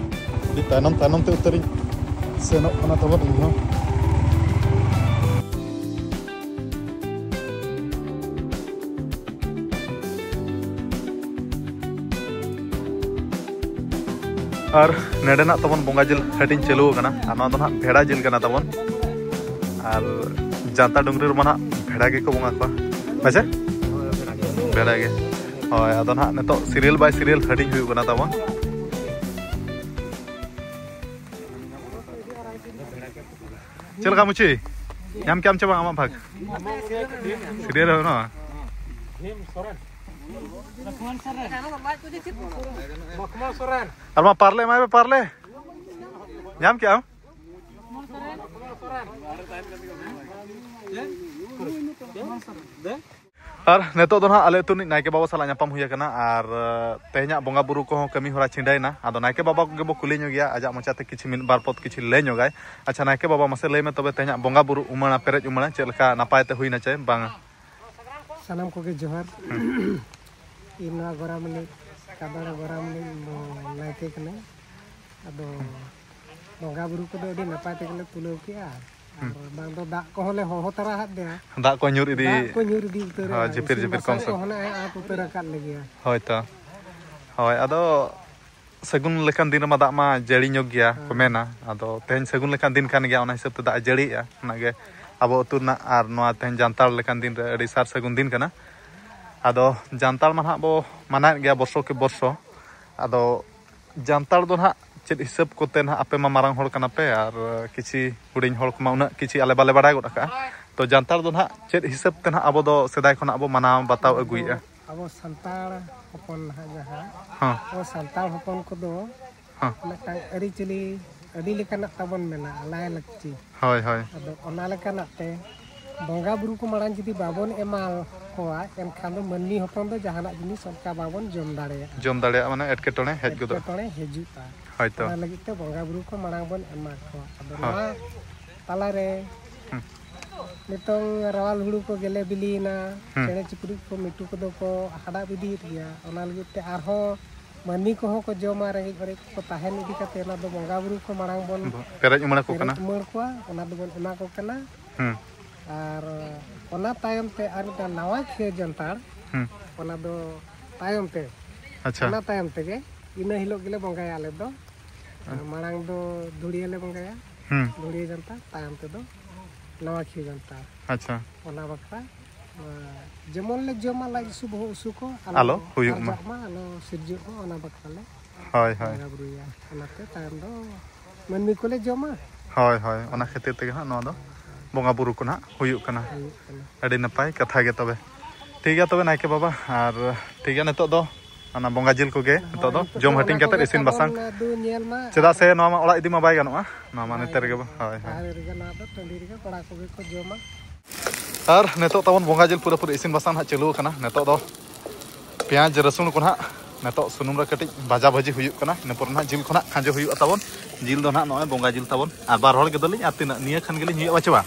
ᱟᱹᱰᱤ ᱛᱟᱭᱱᱚᱢ ᱛᱟᱭᱱᱚᱢ ᱛᱮ ᱩᱛᱟᱹᱨᱤᱧ ᱥᱮᱱᱚᱜ ᱠᱟᱱᱟ ᱛᱟᱵᱚᱱ ᱤᱧ ᱦᱚᱸ᱾ ᱟᱨ ᱱᱚᱰᱮᱱᱟᱜ ᱛᱟᱵᱚᱱ ᱵᱚᱸᱜᱟ ᱡᱤᱞ ᱦᱟᱹᱴᱤᱧ ᱪᱟᱹᱞᱩ ᱟᱠᱟᱱᱟ᱾ ᱟᱨ ᱱᱚᱣᱟ ᱫᱚ ᱱᱟᱦᱟᱜ ᱵᱷᱮᱲᱟ ᱡᱤᱞ ᱠᱟᱱᱟ ᱛᱟᱵᱚᱱ᱾ ᱟᱨ ᱡᱟᱱᱛᱟ ᱰᱩᱝᱨᱤ ᱨᱮᱢᱟ ᱱᱟᱦᱟᱜ ᱵᱷᱮᱲᱟ ᱜᱮᱠᱚ ᱵᱚᱸᱜᱟ ᱠᱚᱣᱟ, ᱦᱮᱸ ᱥᱮ? ᱵᱷᱮᱲᱟ ᱜᱮ᱾ ᱦᱳᱭ, ᱟᱫᱚ ᱱᱟᱦᱟᱜ ᱱᱤᱛᱚᱜ serial by serial ᱦᱟᱹᱴᱤᱧ ᱦᱩᱭᱩᱜ ᱠᱟᱱᱟ ᱛᱟᱵᱚᱱ᱾ ᱪᱮᱫ ᱞᱮᱠᱟ ᱢᱩᱪᱤ? ᱧᱟᱢ ᱠᱮᱜ ᱟᱢ ᱪᱮ ᱵᱟᱝ ᱟᱢᱟᱜ ᱵᱷᱟᱜᱽ? Serial ᱨᱮ ᱢᱮᱱᱟᱜᱼᱟ᱾ ᱟᱨ ᱢᱟ ᱯᱟᱨᱞᱮ ᱮᱢᱟᱭ ᱢᱮ, ᱯᱟᱨᱞᱮ᱾ ᱧᱟᱢ ᱠᱮᱜ ᱟᱢ? ᱟᱨ ᱱᱤᱛᱚᱜ ᱫᱚ ᱱᱟᱦᱟᱜ ᱟᱞᱮ ᱟᱹᱛᱩ ᱨᱤᱱᱤᱡ ᱱᱟᱭᱠᱮ ᱵᱟᱵᱟ ᱥᱟᱞᱟᱜ ᱧᱟᱯᱟᱢ ᱦᱩᱭ ᱟᱠᱟᱱᱟ᱾ ᱟᱨ, ᱮ, ᱛᱮᱦᱮᱧᱟᱜ ᱵᱚᱸᱜᱟ ᱵᱩᱨᱩ ᱠᱚᱦᱚᱸ ᱠᱟᱹᱢᱤ ᱦᱚᱨᱟ ᱪᱷᱤᱸᱰᱟᱹᱭᱮᱱᱟ᱾ ᱟᱫᱚ ᱱᱟᱭᱠᱮ ᱵᱟᱵᱟ ᱠᱚᱜᱮ ᱵᱚ ᱠᱩᱞᱤ ᱧᱚᱜᱮᱭᱟ, ᱟᱡᱟᱜ ᱢᱚᱪᱟ ᱛᱮ ᱠᱤᱪᱷᱩ ᱢᱤᱫ ᱵᱟᱨ ᱯᱚᱫ ᱠᱤᱪᱷᱩ ᱞᱟᱹᱭ ᱧᱚᱜᱟᱭ᱾ ᱟᱪᱪᱷᱟ ᱱᱟᱭᱠᱮ ᱵᱟᱵᱟ, ᱢᱟᱥᱮ ᱞᱟᱹᱭ ᱢᱮ ᱛᱚᱵᱮ, ᱛᱮᱦᱮᱧᱟᱜ ᱵᱚᱸᱜᱟ ᱵᱩᱨᱩ ᱩᱢᱟᱹᱲᱟ ᱯᱮᱨᱮᱡ ᱩᱢᱟᱹᱲᱟ ᱪᱮᱫ ᱞᱮᱠᱟ ᱱᱟᱯᱟᱭ ᱛᱮ ᱦᱩᱭᱱᱟ ᱪᱮ ᱵᱟᱝᱟ? ᱥᱟᱱᱟᱢ ᱠᱚᱜᱮ ᱡᱚᱦᱟᱨ᱾ ᱤᱧ ᱱᱚᱣᱟ ᱜᱚᱨᱟᱢ ᱨᱤᱱᱤᱡ, ᱠᱟᱫᱟᱲᱟ ᱜᱚᱨᱟᱢ ᱨᱤᱱᱤᱡ ᱱᱟᱭᱠᱮ ᱠᱟᱹᱱᱟᱹᱧ᱾ ᱟᱫᱚ ᱵᱚᱸᱜᱟ ᱵᱩᱨᱩ ᱠᱚᱫᱚ ᱟᱹᱰᱤ ᱱᱟᱯᱟᱭ ᱛᱮᱜᱮᱞᱮ ᱛᱩᱞᱟᱹᱣ ᱠᱮᱜᱼᱟ᱾ ᱟᱨ ᱵᱟᱝ ᱫᱚ ᱫᱟᱜ ᱠᱚᱦᱚᱸ ᱞᱮ ᱦᱚᱦᱚ ᱛᱟᱨᱟ ᱟᱫ ᱫᱮᱭᱟ᱾ ᱫᱟᱜ ᱠᱚ ᱧᱩᱨ ᱤᱫᱤ᱾ ᱫᱟᱜ ᱠᱚ ᱧᱩᱨ ᱤᱫᱤ ᱩᱛᱟᱹᱨ ᱦᱳᱭ, ᱟᱠᱟᱫ᱾ ᱡᱷᱤᱯᱤᱨ ᱤᱥᱤᱱ ᱡᱷᱤᱯᱤᱨ ᱠᱚᱢ ᱵᱟᱥᱟᱝ ᱥᱮ᱾ ᱠᱚᱦᱚᱸ ᱞᱮ ᱟᱫ ᱩᱛᱟᱹᱨ ᱟᱠᱟᱫ ᱞᱮᱜᱮᱭᱟ᱾ ᱦᱳᱭ ᱛᱚ᱾ ᱦᱳᱭ, ᱟᱫᱚ ᱥᱟᱹᱜᱩᱱ ᱞᱮᱠᱟᱱ ᱫᱤᱱ ᱨᱮᱢᱟ ᱫᱟᱜ ᱢᱟ ᱡᱟᱹᱲᱤ ᱧᱚᱜ ᱜᱮᱭᱟ ᱠᱚ ᱦᱮᱸ᱾ ᱢᱮᱱᱟ᱾ ᱟᱫᱚ ᱛᱮᱦᱮᱧ ᱥᱟᱹᱜᱩᱱ ᱞᱮᱠᱟᱱ ᱫᱤᱱ ᱠᱟᱱ ᱜᱮᱭᱟ, ᱚᱱᱟ ᱦᱤᱥᱟᱹᱵ ᱛᱮ ᱫᱟᱜ ᱮ ᱡᱟᱹᱲᱤᱭᱮᱜᱼᱟ᱾ ᱚᱱᱟᱜᱮ ᱟᱵᱚ ᱟᱹᱛᱩ ᱨᱮᱱᱟᱜ ᱟᱨ ᱱᱚᱣᱟ ᱛᱮᱦᱮᱧ ᱡᱟᱱᱛᱷᱟᱲ ᱞᱮᱠᱟᱱ ᱫᱤᱱ ᱨᱮ ᱟᱹᱰᱤ ᱥᱟᱨ ᱥᱟᱹᱜᱩᱱ ᱫᱤᱱ ᱠᱟᱱᱟ᱾ ᱟᱫᱚ ᱡᱟᱱᱛᱷᱟᱲ ᱢᱟ ᱱᱟᱦᱟᱜ ᱵᱚ ᱢᱟᱱᱟᱣᱮᱫ ᱜᱮᱭᱟ ᱵᱚᱨᱥᱚ ᱠᱮ ᱵᱚᱨᱥᱚ᱾ ᱟᱫᱚ ᱡᱟᱱᱛᱷᱟᱲ ᱫᱚ ᱱᱟᱦᱟᱜ ᱪᱮᱫ ᱦᱤᱥᱟᱹᱵ ᱠᱚᱛᱮ ᱱᱟᱦᱟᱜ, ᱟᱯᱮ ᱢᱟ ᱢᱟᱨᱟᱝ ᱦᱚᱲ ᱠᱟᱱᱟ ᱯᱮ ᱟᱨ ᱠᱤᱪᱷᱤ ᱦᱩᱰᱤᱧ ᱦᱚᱲ ᱠᱚᱢᱟ ᱩᱱᱟᱹᱜ ᱠᱤᱪᱷᱤ ᱟᱞᱮ ᱵᱟᱞᱮ ᱵᱟᱲᱟᱭ ᱜᱚᱫ ᱟᱠᱟᱜᱼᱟ᱾ ᱛᱚ ᱡᱟᱱᱛᱷᱟᱲ ᱫᱚ ᱱᱟᱦᱟᱜ ᱪᱮᱫ ᱦᱤᱥᱟᱹᱵ ᱛᱮ ᱱᱟᱦᱟᱜ ᱟᱵᱚ ᱫᱚ ᱥᱮᱫᱟᱭ ᱠᱷᱚᱱᱟᱜ ᱵᱚ ᱢᱟᱱᱟᱣ ᱵᱟᱛᱟᱣ ᱟᱹᱜᱩᱭᱮᱫᱼᱟ? ᱟᱵᱚ ᱥᱟᱱᱛᱟᱲ ᱦᱚᱯᱚᱱ ᱱᱟᱦᱟᱜ ᱡᱟᱦᱟᱸ, ᱦᱚᱸ᱾ ᱟᱵᱚ ᱥᱟᱱᱛᱟᱲ ᱦᱚᱯᱚᱱ ᱠᱚᱫᱚ ᱦᱚᱸ᱾ ᱢᱤᱫᱴᱟᱝ ᱟᱹᱨᱤᱪᱟᱹᱞᱤ ᱟᱹᱰᱤ ᱞᱮᱠᱟᱱᱟᱜ ᱛᱟᱵᱚᱱ ᱢᱮᱱᱟᱜᱼᱟ, ᱞᱟᱭᱼᱞᱟᱠᱪᱟᱨ᱾ ᱦᱳᱭ, ᱦᱳᱭ᱾ ᱟᱫᱚ ᱚᱱᱟ ᱞᱮᱠᱟᱱᱟᱜ ᱛᱮ ᱵᱚᱸᱜᱟ ᱵᱩᱨᱩ ᱠᱚ ᱢᱟᱲᱟᱝ ᱡᱩᱫᱤ ᱵᱟᱵᱚᱱ ᱮᱢᱟ ᱠᱚᱣᱟ, ᱮᱱᱠᱷᱟᱱ ᱫᱚ ᱢᱟᱹᱱᱢᱤ ᱦᱚᱯᱚᱱ ᱫᱚ ᱡᱟᱦᱟᱱᱟᱜ ᱡᱤᱱᱤᱥ ᱚᱱᱠᱟ ᱵᱟᱵᱚᱱ ᱡᱚᱢ ᱫᱟᱲᱮᱭᱟᱜᱼᱟ᱾ ᱡᱚᱢ ᱫᱟᱲᱮᱭᱟᱜᱼᱟ, ᱢᱟᱱᱮ ᱮᱴᱠᱮᱴᱚᱬᱮ ᱦᱮᱡ ᱜᱚᱫᱚᱜᱼᱟ᱾ ᱮᱴᱠᱮᱴᱚᱬᱮ ᱦᱤᱡᱩᱜᱼᱟ᱾ ᱦᱳᱭ ᱛᱚ᱾ ᱚᱱᱟ ᱞᱟᱹᱜᱤᱫ ᱛᱮ ᱵᱚᱸᱜᱟ ᱵᱩᱨᱩ ᱠᱚ ᱢᱟᱲᱟᱝ ᱵᱚᱱ ᱮᱢᱟ ᱠᱚᱣᱟ᱾ ᱟᱫᱚ ᱦᱳᱭ᱾ ᱱᱚᱣᱟ ᱛᱟᱞᱟᱨᱮ ᱦᱩᱸ᱾ ᱱᱤᱛᱚᱝ ᱨᱟᱣᱟᱞ ᱦᱩᱲᱩ ᱠᱚ ᱜᱮᱞᱮ ᱵᱤᱞᱤᱭᱮᱱᱟ, ᱦᱩᱸ᱾ ᱪᱮᱬᱮ ᱪᱤᱯᱨᱩᱫ ᱠᱚ, ᱢᱤᱴᱩ ᱠᱚᱫᱚ ᱠᱚ ᱦᱟᱰᱟᱵ ᱤᱫᱤᱭᱮᱫ ᱜᱮᱭᱟ᱾ ᱚᱱᱟ ᱞᱟᱹᱜᱤᱫ ᱛᱮ ᱟᱨᱦᱚᱸ ᱢᱟᱹᱱᱢᱤ ᱠᱚᱦᱚᱸ ᱠᱚ ᱡᱚᱢᱟ, ᱨᱮᱸᱜᱮᱡ ᱚᱨᱮᱡ ᱠᱚ ᱛᱟᱦᱮᱱ ᱤᱫᱤ ᱠᱟᱛᱮ ᱚᱱᱟ ᱫᱚ ᱵᱚᱸᱜᱟ ᱵᱩᱨᱩ ᱠᱚ ᱢᱟᱲᱟᱝ ᱵᱚᱱ ᱵᱚ-, ᱯᱮᱨᱮᱡ ᱩᱢᱟᱹᱲ ᱟᱠᱚ ᱯᱮᱨᱮᱡ ᱠᱟᱱᱟ᱾ ᱩᱢᱟᱹᱲ ᱠᱚᱣᱟ, ᱚᱱᱟ ᱫᱚᱵᱚᱱ ᱮᱢᱟ ᱠᱚ ᱠᱟᱱᱟ᱾ ᱦᱩᱸ᱾ ᱟᱨ ᱚᱱᱟ ᱛᱟᱭᱚᱢ ᱛᱮ ᱟᱨ ᱢᱤᱫᱴᱟᱝ ᱱᱟᱣᱟ ᱠᱷᱤᱭᱟᱹ ᱡᱟᱱᱛᱷᱟᱲ, ᱦᱩᱸ᱾ ᱚᱱᱟ ᱫᱚ ᱛᱟᱭᱚᱢ ᱛᱮ, ᱟᱪᱪᱷᱟ᱾ ᱚᱱᱟ ᱛᱟᱭᱚᱢ ᱛᱮᱜᱮ ᱤᱱᱟᱹ ᱦᱤᱞᱳᱜ ᱜᱮᱞᱮ ᱵᱚᱸᱜᱟᱭᱟ ᱟᱞᱮ ᱫᱚ᱾ ᱦᱮᱸ᱾ ᱢᱟᱲᱟᱝ ᱫᱚ ᱫᱷᱩᱲᱤᱭᱟᱹ ᱞᱮ ᱵᱚᱸᱜᱟᱭᱟ, ᱦᱩᱸ᱾ ᱫᱷᱩᱲᱤᱭᱟᱹ ᱡᱟᱱᱛᱷᱟᱲ, ᱛᱟᱭᱚᱢ ᱛᱮᱫᱚ ᱱᱟᱣᱟ ᱠᱷᱤᱭᱟᱹ ᱡᱟᱱᱛᱷᱟᱲ᱾ ᱟᱪᱪᱷᱟ᱾ ᱚᱱᱟ ᱵᱟᱠᱷᱨᱟ, ᱱᱚᱣᱟ ᱡᱮᱢᱚᱱ ᱞᱮ ᱡᱚᱢᱟ ᱞᱟᱡ ᱟᱹᱥᱩ ᱵᱚᱦᱚᱜ ᱟᱹᱥᱩ ᱠᱚ ᱟᱞᱚ ᱟᱞᱚ ᱦᱩᱭᱩᱜ ᱢᱟ᱾ ᱟᱨᱡᱟᱜ ᱢᱟ, ᱟᱞᱚ ᱥᱤᱨᱡᱟᱹᱜ ᱢᱟ, ᱚᱱᱟ ᱵᱟᱠᱷᱨᱟ ᱞᱮ ᱦᱳᱭ, ᱦᱳᱭ᱾ ᱵᱚᱸᱜᱟ ᱵᱩᱨᱩᱭᱟ᱾ ᱚᱱᱟᱛᱮ ᱛᱟᱭᱚᱢ ᱫᱚ ᱢᱟᱹᱱᱢᱤ ᱠᱚᱞᱮ ᱡᱚᱢᱟ᱾ ᱦᱳᱭ, ᱦᱳᱭ, ᱚᱱᱟ ᱠᱷᱟᱹᱛᱤᱨ ᱛᱮᱜᱮ ᱦᱟᱸᱜ ᱱᱚᱣᱟ ᱫᱚ ᱵᱚᱸᱜᱟ ᱵᱩᱨᱩ ᱠᱚ ᱱᱟᱦᱟᱜ ᱦᱩᱭᱩᱜ ᱠᱟᱱᱟ᱾ ᱦᱩᱭᱩᱜ ᱠᱟᱱᱟ᱾ ᱟᱹᱰᱤ ᱱᱟᱯᱟᱭ ᱠᱟᱛᱷᱟ ᱜᱮ ᱛᱚᱵᱮ᱾ ᱴᱷᱤᱠ ᱜᱮᱭᱟ ᱛᱚᱵᱮ ᱱᱟᱭᱠᱮ ᱵᱟᱵᱟ, ᱟᱨ ᱴᱷᱤᱠ ᱜᱮᱭᱟ, ᱱᱤᱛᱚᱜ ᱫᱚ ᱚᱱᱟ ᱵᱚᱸᱜᱟ ᱡᱤᱞ ᱠᱚᱜᱮ ᱱᱤᱛᱚᱜ ᱫᱚ ᱦᱳᱭ, ᱡᱚᱢ ᱦᱟᱹᱴᱤᱧ ᱚᱱᱟ ᱠᱟᱛᱮ ᱠᱚᱜᱮ ᱤᱥᱤᱱ ᱛᱟᱵᱚᱱ ᱵᱟᱥᱟᱝ᱾ ᱟᱫᱚ ᱧᱮᱞ ᱢᱟ᱾ ᱪᱮᱫᱟᱜ ᱥᱮ ᱱᱚᱣᱟ ᱢᱟ ᱚᱲᱟᱜ ᱤᱫᱤ ᱢᱟ ᱵᱟᱭ ᱜᱟᱱᱚᱜᱼᱟ, ᱱᱚᱣᱟ ᱢᱟ ᱵᱟᱭ ᱱᱮᱛᱟᱨ ᱜᱮ ᱜᱟᱱᱚᱜᱼᱟ᱾ ᱵᱚ-, ᱦᱳᱭ, ᱦᱳᱭ᱾ ᱵᱟᱭ ᱜᱟᱱᱚᱜᱼᱟ, ᱱᱚᱣᱟ ᱫᱚ ᱴᱟᱺᱰᱤ ᱨᱮᱜᱮ ᱠᱚᱲᱟ ᱠᱚᱜᱮ ᱠᱚ ᱡᱚᱢᱟ᱾ ᱟᱨ ᱱᱤᱛᱚᱜ ᱛᱟᱵᱚᱱ ᱵᱚᱸᱜᱟ ᱡᱤᱞ ᱯᱩᱨᱟᱹᱯᱩᱨᱤ ᱤᱥᱤᱱ ᱵᱟᱥᱟᱝ ᱦᱟᱸᱜ ᱪᱟᱹᱞᱩ ᱟᱠᱟᱱᱟ᱾ ᱱᱤᱛᱚᱜ ᱫᱚ ᱯᱮᱸᱭᱟᱡᱽ ᱨᱟᱹᱥᱩᱱ ᱠᱚ ᱱᱟᱦᱟᱜ ᱱᱤᱛᱚᱜ ᱥᱩᱱᱩᱢ ᱨᱮ ᱠᱟᱹᱴᱤᱡ ᱵᱷᱟᱡᱟ ᱵᱷᱟᱹᱡᱤ ᱦᱩᱭᱩᱜ ᱠᱟᱱᱟ᱾ ᱤᱱᱟᱹ ᱯᱚᱨᱮ ᱱᱟᱦᱟᱜ ᱡᱤᱞ ᱠᱷᱚᱱᱟᱜ ᱠᱷᱟᱸᱡᱚ ᱦᱩᱭᱩᱜᱼᱟ ᱛᱟᱵᱚᱱ᱾ ᱡᱤᱞ ᱫᱚ ᱱᱟᱦᱟᱜ ᱱᱚᱜᱼᱚᱭ ᱵᱚᱸᱜᱟ ᱡᱤᱞ ᱛᱟᱵᱚᱱ᱾ ᱟᱨ ᱵᱟᱨ ᱦᱚᱲ ᱜᱮ ᱫᱚᱞᱤᱧ, ᱟᱨ ᱛᱤᱱᱟᱹᱜ ᱱᱤᱭᱟᱹ ᱠᱷᱟᱱ ᱜᱮᱞᱤᱧ ᱦᱩᱭᱩᱜᱼᱟ ᱵᱟᱪᱮ ᱵᱟᱝ?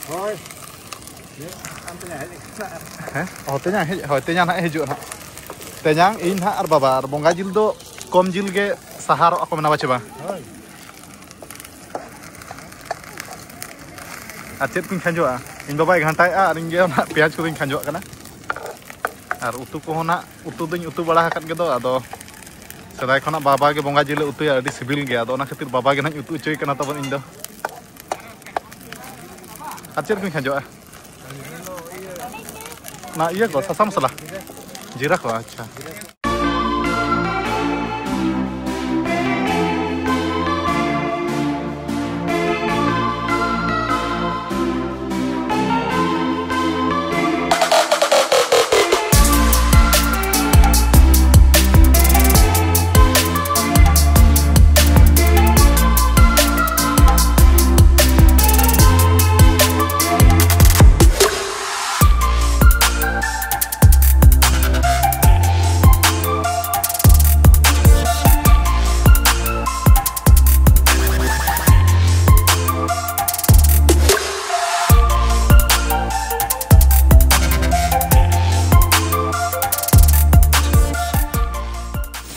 ᱦᱳᱭ᱾ ᱦᱮᱸ? ᱚ, ᱛᱮᱧᱟᱝ ᱦᱮᱡ, ᱦᱳᱭ, ᱛᱮᱧᱟᱝ ᱱᱟᱦᱟᱜ ᱦᱤᱡᱩᱜᱼᱟ ᱱᱟᱦᱟᱜ᱾ ᱛᱮᱧᱟᱝ, ᱤᱧ ᱱᱟᱦᱟᱜ ᱟᱨ ᱵᱟᱵᱟ, ᱟᱨ ᱵᱚᱸᱜᱟ ᱡᱤᱞ ᱫᱚ ᱠᱚᱢ ᱡᱤᱞ ᱜᱮ ᱥᱟᱦᱟᱨᱚᱜᱼᱟ ᱠᱚ ᱢᱮᱱᱟ ᱵᱟᱪᱮ ᱵᱟᱝ? ᱦᱳᱭ᱾ ᱟᱨ ᱪᱮᱫ ᱠᱚᱧ ᱠᱷᱟᱸᱡᱚᱜᱼᱟ? ᱤᱧ ᱵᱟᱵᱟᱭ ᱜᱷᱟᱱᱴᱟᱭᱮᱫᱼᱟ ᱟᱨ ᱤᱧ ᱜᱮ ᱚᱱᱟ ᱯᱮᱸᱭᱟᱡᱽ ᱠᱚᱫᱚᱧ ᱠᱷᱟᱸᱡᱚᱜ ᱠᱟᱱᱟ᱾ ᱟᱨ ᱩᱛᱩ ᱠᱚᱦᱚᱸ ᱱᱟᱜ, ᱩᱛᱩ ᱫᱚᱧ ᱩᱛᱩ ᱵᱟᱲᱟ ᱟᱠᱟᱫ ᱜᱮᱫᱚ, ᱟᱫᱚ ᱥᱮᱫᱟᱭ ᱠᱷᱚᱱᱟᱜ ᱵᱟᱵᱟ ᱜᱮ ᱵᱚᱸᱜᱟ ᱡᱤᱞᱮ ᱩᱛᱩᱭᱟ, ᱟᱹᱰᱤ ᱥᱤᱵᱤᱞ ᱜᱮᱭᱟ᱾ ᱟᱫᱚ ᱚᱱᱟ ᱠᱷᱟᱹᱛᱤᱨ ᱵᱟᱵᱟ ᱜᱮ ᱱᱟᱜ ᱩᱛᱩ ᱦᱚᱪᱚᱭ ᱠᱟᱱᱟ ᱛᱟᱵᱚᱱ ᱤᱧ ᱫᱚ᱾ ᱟᱨ ᱪᱮᱫ ᱠᱚᱧ ᱠᱷᱟᱸᱡᱚᱜᱼᱟ? ᱚᱱᱟ ᱤᱭᱟᱹ ᱠᱚ, ᱥᱟᱥᱟᱝ ᱢᱚᱥᱞᱟ, ᱡᱤᱨᱟ ᱠᱚ, ᱟᱪᱪᱷᱟ᱾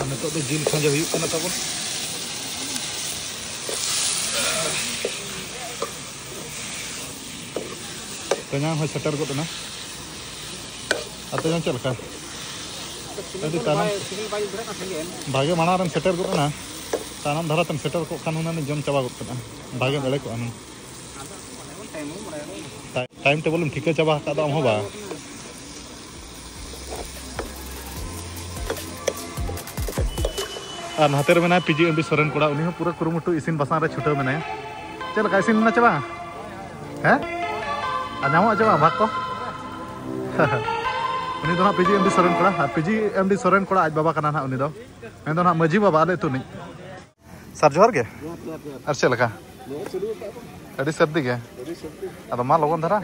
ᱟᱨ ᱱᱤᱛᱚᱜ ᱫᱚ ᱡᱤᱞ ᱠᱷᱟᱸᱡᱚ ᱦᱩᱭᱩᱜ ᱠᱟᱱᱟ ᱛᱟᱵᱚᱱ᱾ ᱛᱮᱧᱟᱝ ᱦᱚᱸ ᱥᱮᱴᱮᱨ ᱜᱚᱫ ᱮᱱᱟ᱾ ᱟᱨ ᱛᱮᱧᱟᱝ ᱪᱮᱫ ᱞᱮᱠᱟ? ᱟᱹᱰᱤ ᱛᱟᱭᱱᱚᱢ᱾ ᱵᱷᱟᱜᱮ ᱢᱟᱲᱟᱝ ᱨᱮᱢ ᱥᱮᱴᱮᱨ ᱜᱚᱫ ᱮᱱᱟ, ᱛᱟᱭᱱᱚᱢ ᱫᱷᱟᱨᱟ ᱛᱮᱢ ᱥᱮᱴᱮᱨ ᱠᱚᱜ ᱠᱷᱟᱱ ᱦᱩᱱᱟᱹᱝ ᱡᱚᱢ ᱪᱟᱵᱟ ᱜᱚᱫ ᱠᱟᱜᱼᱟ, ᱵᱷᱟᱜᱮᱢ ᱮᱲᱮ ᱠᱚᱜᱼᱟ ᱦᱩᱱᱟᱹᱝ᱾ ᱴᱟᱭ-, ᱴᱟᱭᱤᱢ ᱴᱮᱵᱚᱞ ᱮᱢ ᱴᱷᱤᱠᱟᱹ ᱪᱟᱵᱟ ᱟᱠᱟᱫ ᱫᱚ ᱟᱢ ᱦᱚᱸ ᱵᱟ᱾ ᱟᱨ ᱱᱟᱛᱮ ᱨᱮ ᱢᱮᱱᱟᱭᱟ ᱯᱤ ᱡᱤ ᱮᱢ ᱰᱤ ᱥᱚᱨᱮᱱ ᱠᱚᱲᱟ, ᱩᱱᱤ ᱦᱚᱸ ᱯᱩᱨᱟᱹ ᱠᱩᱨᱩᱢᱩᱴᱩ ᱤᱥᱤᱱ ᱵᱟᱥᱟᱝ ᱨᱮ ᱪᱷᱩᱴᱟᱹᱣ ᱢᱮᱱᱟᱭᱟ᱾ ᱪᱮᱫ ᱞᱮᱠᱟ, ᱤᱥᱤᱱ ᱮᱱᱟ ᱪᱮ ᱵᱟᱝ? ᱦᱮᱸ? ᱟᱨ ᱧᱟᱢᱚᱜᱼᱟ ᱪᱮ ᱵᱟᱝ ᱵᱷᱟᱜᱽ ᱠᱚ? ᱩᱱᱤ ᱫᱚ ᱱᱟᱦᱟᱜ ᱯᱤ ᱡᱤ ᱮᱢ ᱰᱤ ᱥᱚᱨᱮᱱ ᱠᱚᱲᱟ, ᱟᱨ ᱯᱤ ᱡᱤ ᱮᱢ ᱰᱤ ᱥᱚᱨᱮᱱ ᱠᱚᱲᱟ ᱟᱡ ᱵᱟᱵᱟ ᱠᱟᱱᱟ ᱱᱟᱦᱟᱜ ᱩᱱᱤ ᱫᱚ᱾ ᱢᱮᱱᱫᱚ ᱱᱟᱦᱟᱜ ᱢᱟᱹᱡᱷᱤ ᱵᱟᱵᱟ ᱟᱞᱮ ᱟᱹᱛᱩ ᱨᱤᱱᱤᱡ᱾ ᱥᱟᱨ, ᱡᱚᱦᱟᱨ ᱜᱮ᱾ ᱡᱚᱦᱟᱨ, ᱡᱚᱦᱟᱨ, ᱡᱚᱦᱟᱨ᱾ ᱟᱨ ᱪᱮᱫ ᱞᱮᱠᱟ? ᱱᱚᱜᱼᱚᱭ ᱥᱟᱹᱨᱩ ᱟᱠᱟᱫ ᱵᱚᱱ᱾ ᱟᱹᱰᱤ ᱥᱟᱹᱨᱫᱤ ᱜᱮ᱾ ᱟᱹᱰᱤ ᱥᱟᱹᱨᱫᱤ᱾ ᱟᱫᱚ ᱢᱟ ᱞᱚᱜᱚᱱ ᱫᱷᱟᱨᱟ᱾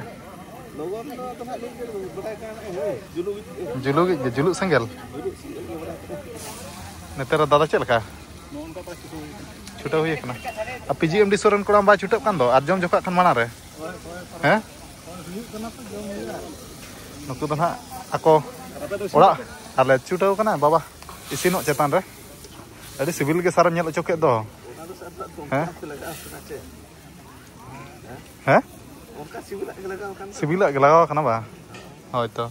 ᱞᱚᱜᱚᱱ ᱫᱚ ᱟᱫᱚ ᱱᱟᱦᱟᱜ ᱞᱤᱧ ᱵᱟᱰᱟᱭ ᱠᱟᱱᱟ, ᱱᱚᱜᱼᱚᱭ ᱡᱩᱞᱩᱜ ᱜᱮ᱾ ᱡᱩᱞᱩᱜ ᱜᱮ, ᱡᱩᱞᱩᱜ ᱥᱮᱸᱜᱮᱞ᱾ ᱡᱩᱞᱩᱜ ᱥᱮᱸᱜᱮᱞ ᱜᱮ ᱵᱟᱰᱟᱭ ᱠᱟᱱᱟ᱾ ᱱᱮᱛᱟᱨ ᱫᱟᱫᱟ ᱪᱮᱫ ᱞᱮᱠᱟ? ᱱᱚᱜᱼᱚ ᱱᱚᱝᱠᱟ ᱯᱟᱭ ᱪᱷᱩᱴᱟᱹᱣ ᱦᱩᱭ ᱠᱟᱱᱟ᱾ ᱪᱷᱩᱴᱟᱹᱣ ᱦᱩᱭ ᱠᱟᱱᱟ᱾ ᱟᱨ ᱯᱤ ᱡᱤ ᱮᱢ ᱰᱤ ᱥᱚᱨᱮᱱ ᱠᱚᱲᱟ ᱵᱟᱭ ᱪᱷᱩᱴᱟᱹᱜ ᱠᱟᱱ ᱫᱚ, ᱟᱨ ᱡᱚᱢ ᱡᱚᱠᱷᱟᱜ ᱠᱷᱟᱱ ᱢᱟᱲᱟᱝ ᱨᱮ᱾ ᱦᱳᱭ, ᱦᱳᱭ, ᱦᱳᱭ᱾ ᱦᱮᱸ? ᱦᱳᱭ, ᱦᱩᱭᱩᱜ ᱠᱟᱱᱟ ᱛᱚ, ᱡᱚᱢ ᱦᱩᱭᱩᱜᱼᱟ᱾ ᱱᱩᱠᱩ ᱫᱚ ᱱᱟᱦᱟᱜ ᱟᱠᱚ ᱟᱯᱮ ᱫᱚ ᱤᱥᱤᱱ ᱚᱲᱟᱜ ᱯᱮ᱾ ᱟᱞᱮ ᱪᱷᱩᱴᱟᱹᱣ ᱠᱟᱱᱟ ᱵᱟᱵᱟ ᱤᱥᱤᱱᱚᱜ ᱪᱮᱛᱟᱱ ᱨᱮ᱾ ᱟᱹᱰᱤ ᱥᱤᱵᱤᱞ ᱜᱮ ᱥᱟᱨᱮᱢ ᱧᱮᱞ ᱦᱚᱪᱚ ᱠᱮᱫ ᱫᱚ᱾ ᱚᱱᱟ ᱫᱚ ᱥᱟᱨ ᱫᱚ ᱦᱮᱸ? ᱫᱚᱢᱮ ᱞᱟᱜᱟᱜᱼᱟ ᱥᱮ ᱪᱮᱫ? ᱦᱮᱸ? ᱚᱱᱠᱟ ᱥᱤᱵᱤᱞᱟᱜ ᱜᱮ ᱞᱟᱜᱟᱣ ᱠᱟᱱ ᱫᱚ᱾ ᱥᱤᱵᱤᱞᱟᱜ ᱜᱮ ᱞᱟᱜᱟᱣ ᱠᱟᱱᱟ ᱵᱟ? ᱦᱳᱭ ᱛᱚ᱾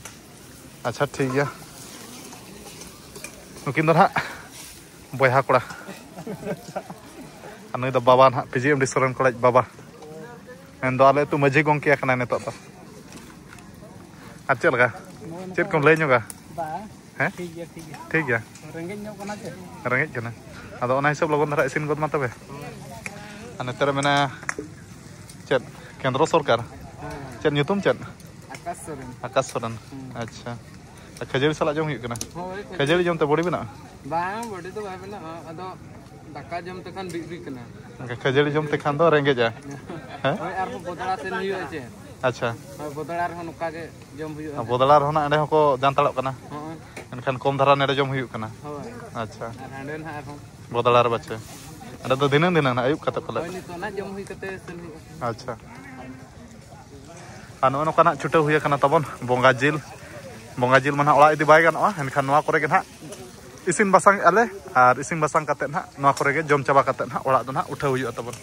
ᱟᱪᱪᱷᱟ, ᱴᱷᱤᱠ ᱜᱮᱭᱟ᱾ ᱱᱩᱠᱤᱱ ᱫᱚ ᱱᱟᱦᱟᱜ ᱵᱚᱭᱦᱟ ᱠᱚᱲᱟ᱾ ᱟᱨ ᱱᱩᱭ ᱫᱚ ᱵᱟᱵᱟ ᱱᱟᱦᱟᱜ, ᱯᱤ ᱡᱤ ᱮᱢ ᱰᱤ ᱥᱚᱨᱮᱱ ᱠᱚᱞᱮᱡᱽ ᱵᱟᱵᱟ᱾ ᱢᱮᱱᱫᱚ ᱟᱞᱮ ᱟᱹᱛᱩ ᱢᱟᱹᱡᱷᱤ ᱜᱚᱢᱠᱮ ᱠᱟᱱᱟᱭ ᱱᱤᱛᱚᱜ ᱫᱚ᱾ ᱟᱨ ᱪᱮᱫ ᱞᱮᱠᱟ? ᱪᱮᱫ ᱠᱚᱢ ᱞᱟᱹᱭ ᱧᱚᱜᱟ? ᱵᱟᱝ᱾ ᱦᱮᱸ? ᱴᱷᱤᱠ ᱜᱮᱭᱟ, ᱴᱷᱤᱠ ᱜᱮᱭᱟ᱾ ᱴᱷᱤᱠ ᱜᱮᱭᱟ᱾ ᱨᱮᱸᱜᱮᱡ ᱧᱚᱜ ᱠᱟᱱᱟ ᱪᱮ? ᱨᱮᱸᱜᱮᱡ ᱠᱟᱱᱟ᱾ ᱟᱫᱚ ᱚᱱᱟ ᱦᱤᱥᱟᱹᱵ ᱞᱚᱜᱚᱱ ᱫᱷᱟᱨᱟ ᱤᱥᱤᱱ ᱜᱚᱫ ᱢᱟ ᱛᱚᱵᱮ᱾ ᱟᱨ ᱱᱚᱛᱮ ᱨᱮ ᱢᱮᱱᱟᱭᱟ ᱪᱮᱫ? ᱠᱮᱱᱫᱨᱚ ᱥᱚᱨᱠᱟᱨ? ᱦᱮᱸ᱾ ᱪᱮᱫ ᱧᱩᱛᱩᱢ ᱪᱮᱫ? ᱟᱠᱟᱥ ᱥᱚᱨᱮᱱ᱾ ᱟᱠᱟᱥ ᱥᱚᱨᱮᱱ᱾ ᱦᱩᱸ᱾ ᱟᱪᱪᱷᱟ᱾ ᱟᱨ ᱠᱷᱟᱹᱡᱟᱹᱲᱤ ᱥᱟᱞᱟᱜ ᱡᱚᱢ ᱦᱩᱭᱩᱜ ᱠᱟᱱᱟ? ᱦᱳᱭ, ᱠᱷᱟᱹᱡᱟᱹᱲᱤ᱾ ᱠᱷᱟᱹᱡᱟᱹᱲᱤ ᱡᱚᱢ ᱛᱮ ᱵᱚᱰᱤ ᱵᱮᱱᱟᱜᱼᱟ? ᱵᱟᱝ, ᱵᱚᱰᱤ ᱫᱚ ᱵᱟᱭ ᱵᱮᱱᱟᱜᱼᱟ᱾ ᱟᱫᱚ ᱫᱟᱠᱟ ᱡᱚᱢ ᱛᱮᱠᱷᱟᱱ ᱵᱤᱜ ᱵᱤᱜ ᱠᱟᱱᱟ᱾ ᱮᱱᱠᱷᱟᱱ ᱠᱷᱟᱹᱡᱟᱹᱲᱤ ᱡᱚᱢ ᱛᱮᱠᱷᱟᱱ ᱫᱚ ᱨᱮᱸᱜᱮᱡᱼᱟ᱾ ᱦᱮᱸ? ᱦᱳᱭ, ᱟᱨᱦᱚᱸ ᱵᱚᱫᱲᱟ ᱥᱮᱱ ᱦᱩᱭᱩᱜᱼᱟ ᱪᱮ? ᱟᱪᱪᱷᱟ᱾ ᱦᱳᱭ, ᱵᱚᱫᱲᱟ ᱨᱮᱦᱚᱸ ᱱᱚᱝᱠᱟ ᱜᱮ ᱡᱚᱢ ᱦᱩᱭᱩᱜᱼᱟ᱾ ᱟᱨ ᱵᱚᱫᱲᱟ ᱨᱮᱦᱚᱸ ᱱᱟᱜ ᱮᱸᱰᱮ ᱦᱚᱸᱠᱚ ᱡᱟᱱᱛᱟᱲᱚᱜ ᱠᱟᱱᱟ᱾ ᱦᱳᱭ᱾ ᱮᱱᱠᱷᱟᱱ ᱠᱚᱢ ᱫᱷᱟᱨᱟ ᱱᱚᱰᱮ ᱡᱚᱢ ᱦᱩᱭᱩᱜ ᱠᱟᱱᱟ᱾ ᱦᱳᱭ᱾ ᱟᱪᱪᱷᱟ᱾ ᱟᱨ ᱦᱟᱸᱰᱮ ᱱᱟᱦᱟᱜ ᱟᱨᱦᱚᱸ᱾ ᱵᱚᱫᱲᱟ ᱨᱮ ᱵᱟᱪᱮ? ᱚᱸᱰᱮ ᱫᱚ ᱫᱷᱤᱱᱟᱹᱝ ᱫᱷᱤᱱᱟᱹᱝ ᱱᱟᱜ ᱟᱹᱭᱩᱵ ᱠᱟᱛᱮ ᱯᱟᱞᱮ᱾ ᱦᱳᱭ, ᱱᱤᱛᱚᱜ ᱱᱟᱜ ᱡᱚᱢ ᱦᱩᱭ ᱠᱟᱛᱮ ᱥᱮᱱ ᱦᱩᱭᱩᱜᱼᱟ᱾ ᱟᱪᱪᱷᱟ᱾ ᱟᱨ ᱱᱚᱜᱼᱚ ᱱᱚᱝᱠᱟᱱᱟᱜ ᱪᱷᱩᱴᱟᱹᱣ ᱦᱩᱭ ᱟᱠᱟᱱᱟ ᱛᱟᱵᱚᱱ ᱵᱚᱸᱜᱟ ᱡᱤᱞ᱾ ᱵᱚᱸᱜᱟ ᱡᱤᱞ ᱢᱟ ᱱᱟᱦᱟᱜ ᱚᱲᱟᱜ ᱤᱫᱤ ᱵᱟᱭ ᱜᱟᱱᱚᱜᱼᱟ, ᱮᱱᱠᱷᱟᱱ ᱱᱚᱣᱟ ᱠᱚᱨᱮ ᱜᱮ ᱱᱟᱦᱟᱜ ᱤᱥᱤᱱ ᱵᱟᱥᱟᱝ ᱮᱫᱼᱟ ᱞᱮ᱾ ᱟᱨ ᱤᱥᱤᱱ ᱵᱟᱥᱟᱝ ᱠᱟᱛᱮᱫ ᱱᱟᱦᱟᱜ ᱱᱚᱣᱟ ᱠᱚᱨᱮ ᱜᱮ ᱡᱚᱢ ᱪᱟᱵᱟ ᱠᱟᱛᱮᱫ ᱱᱟᱦᱟᱜ ᱚᱲᱟᱜ ᱫᱚ ᱱᱟᱦᱟᱜ ᱩᱴᱷᱟᱹᱣ ᱦᱩᱭᱩᱜᱼᱟ ᱛᱟᱵᱚᱱ᱾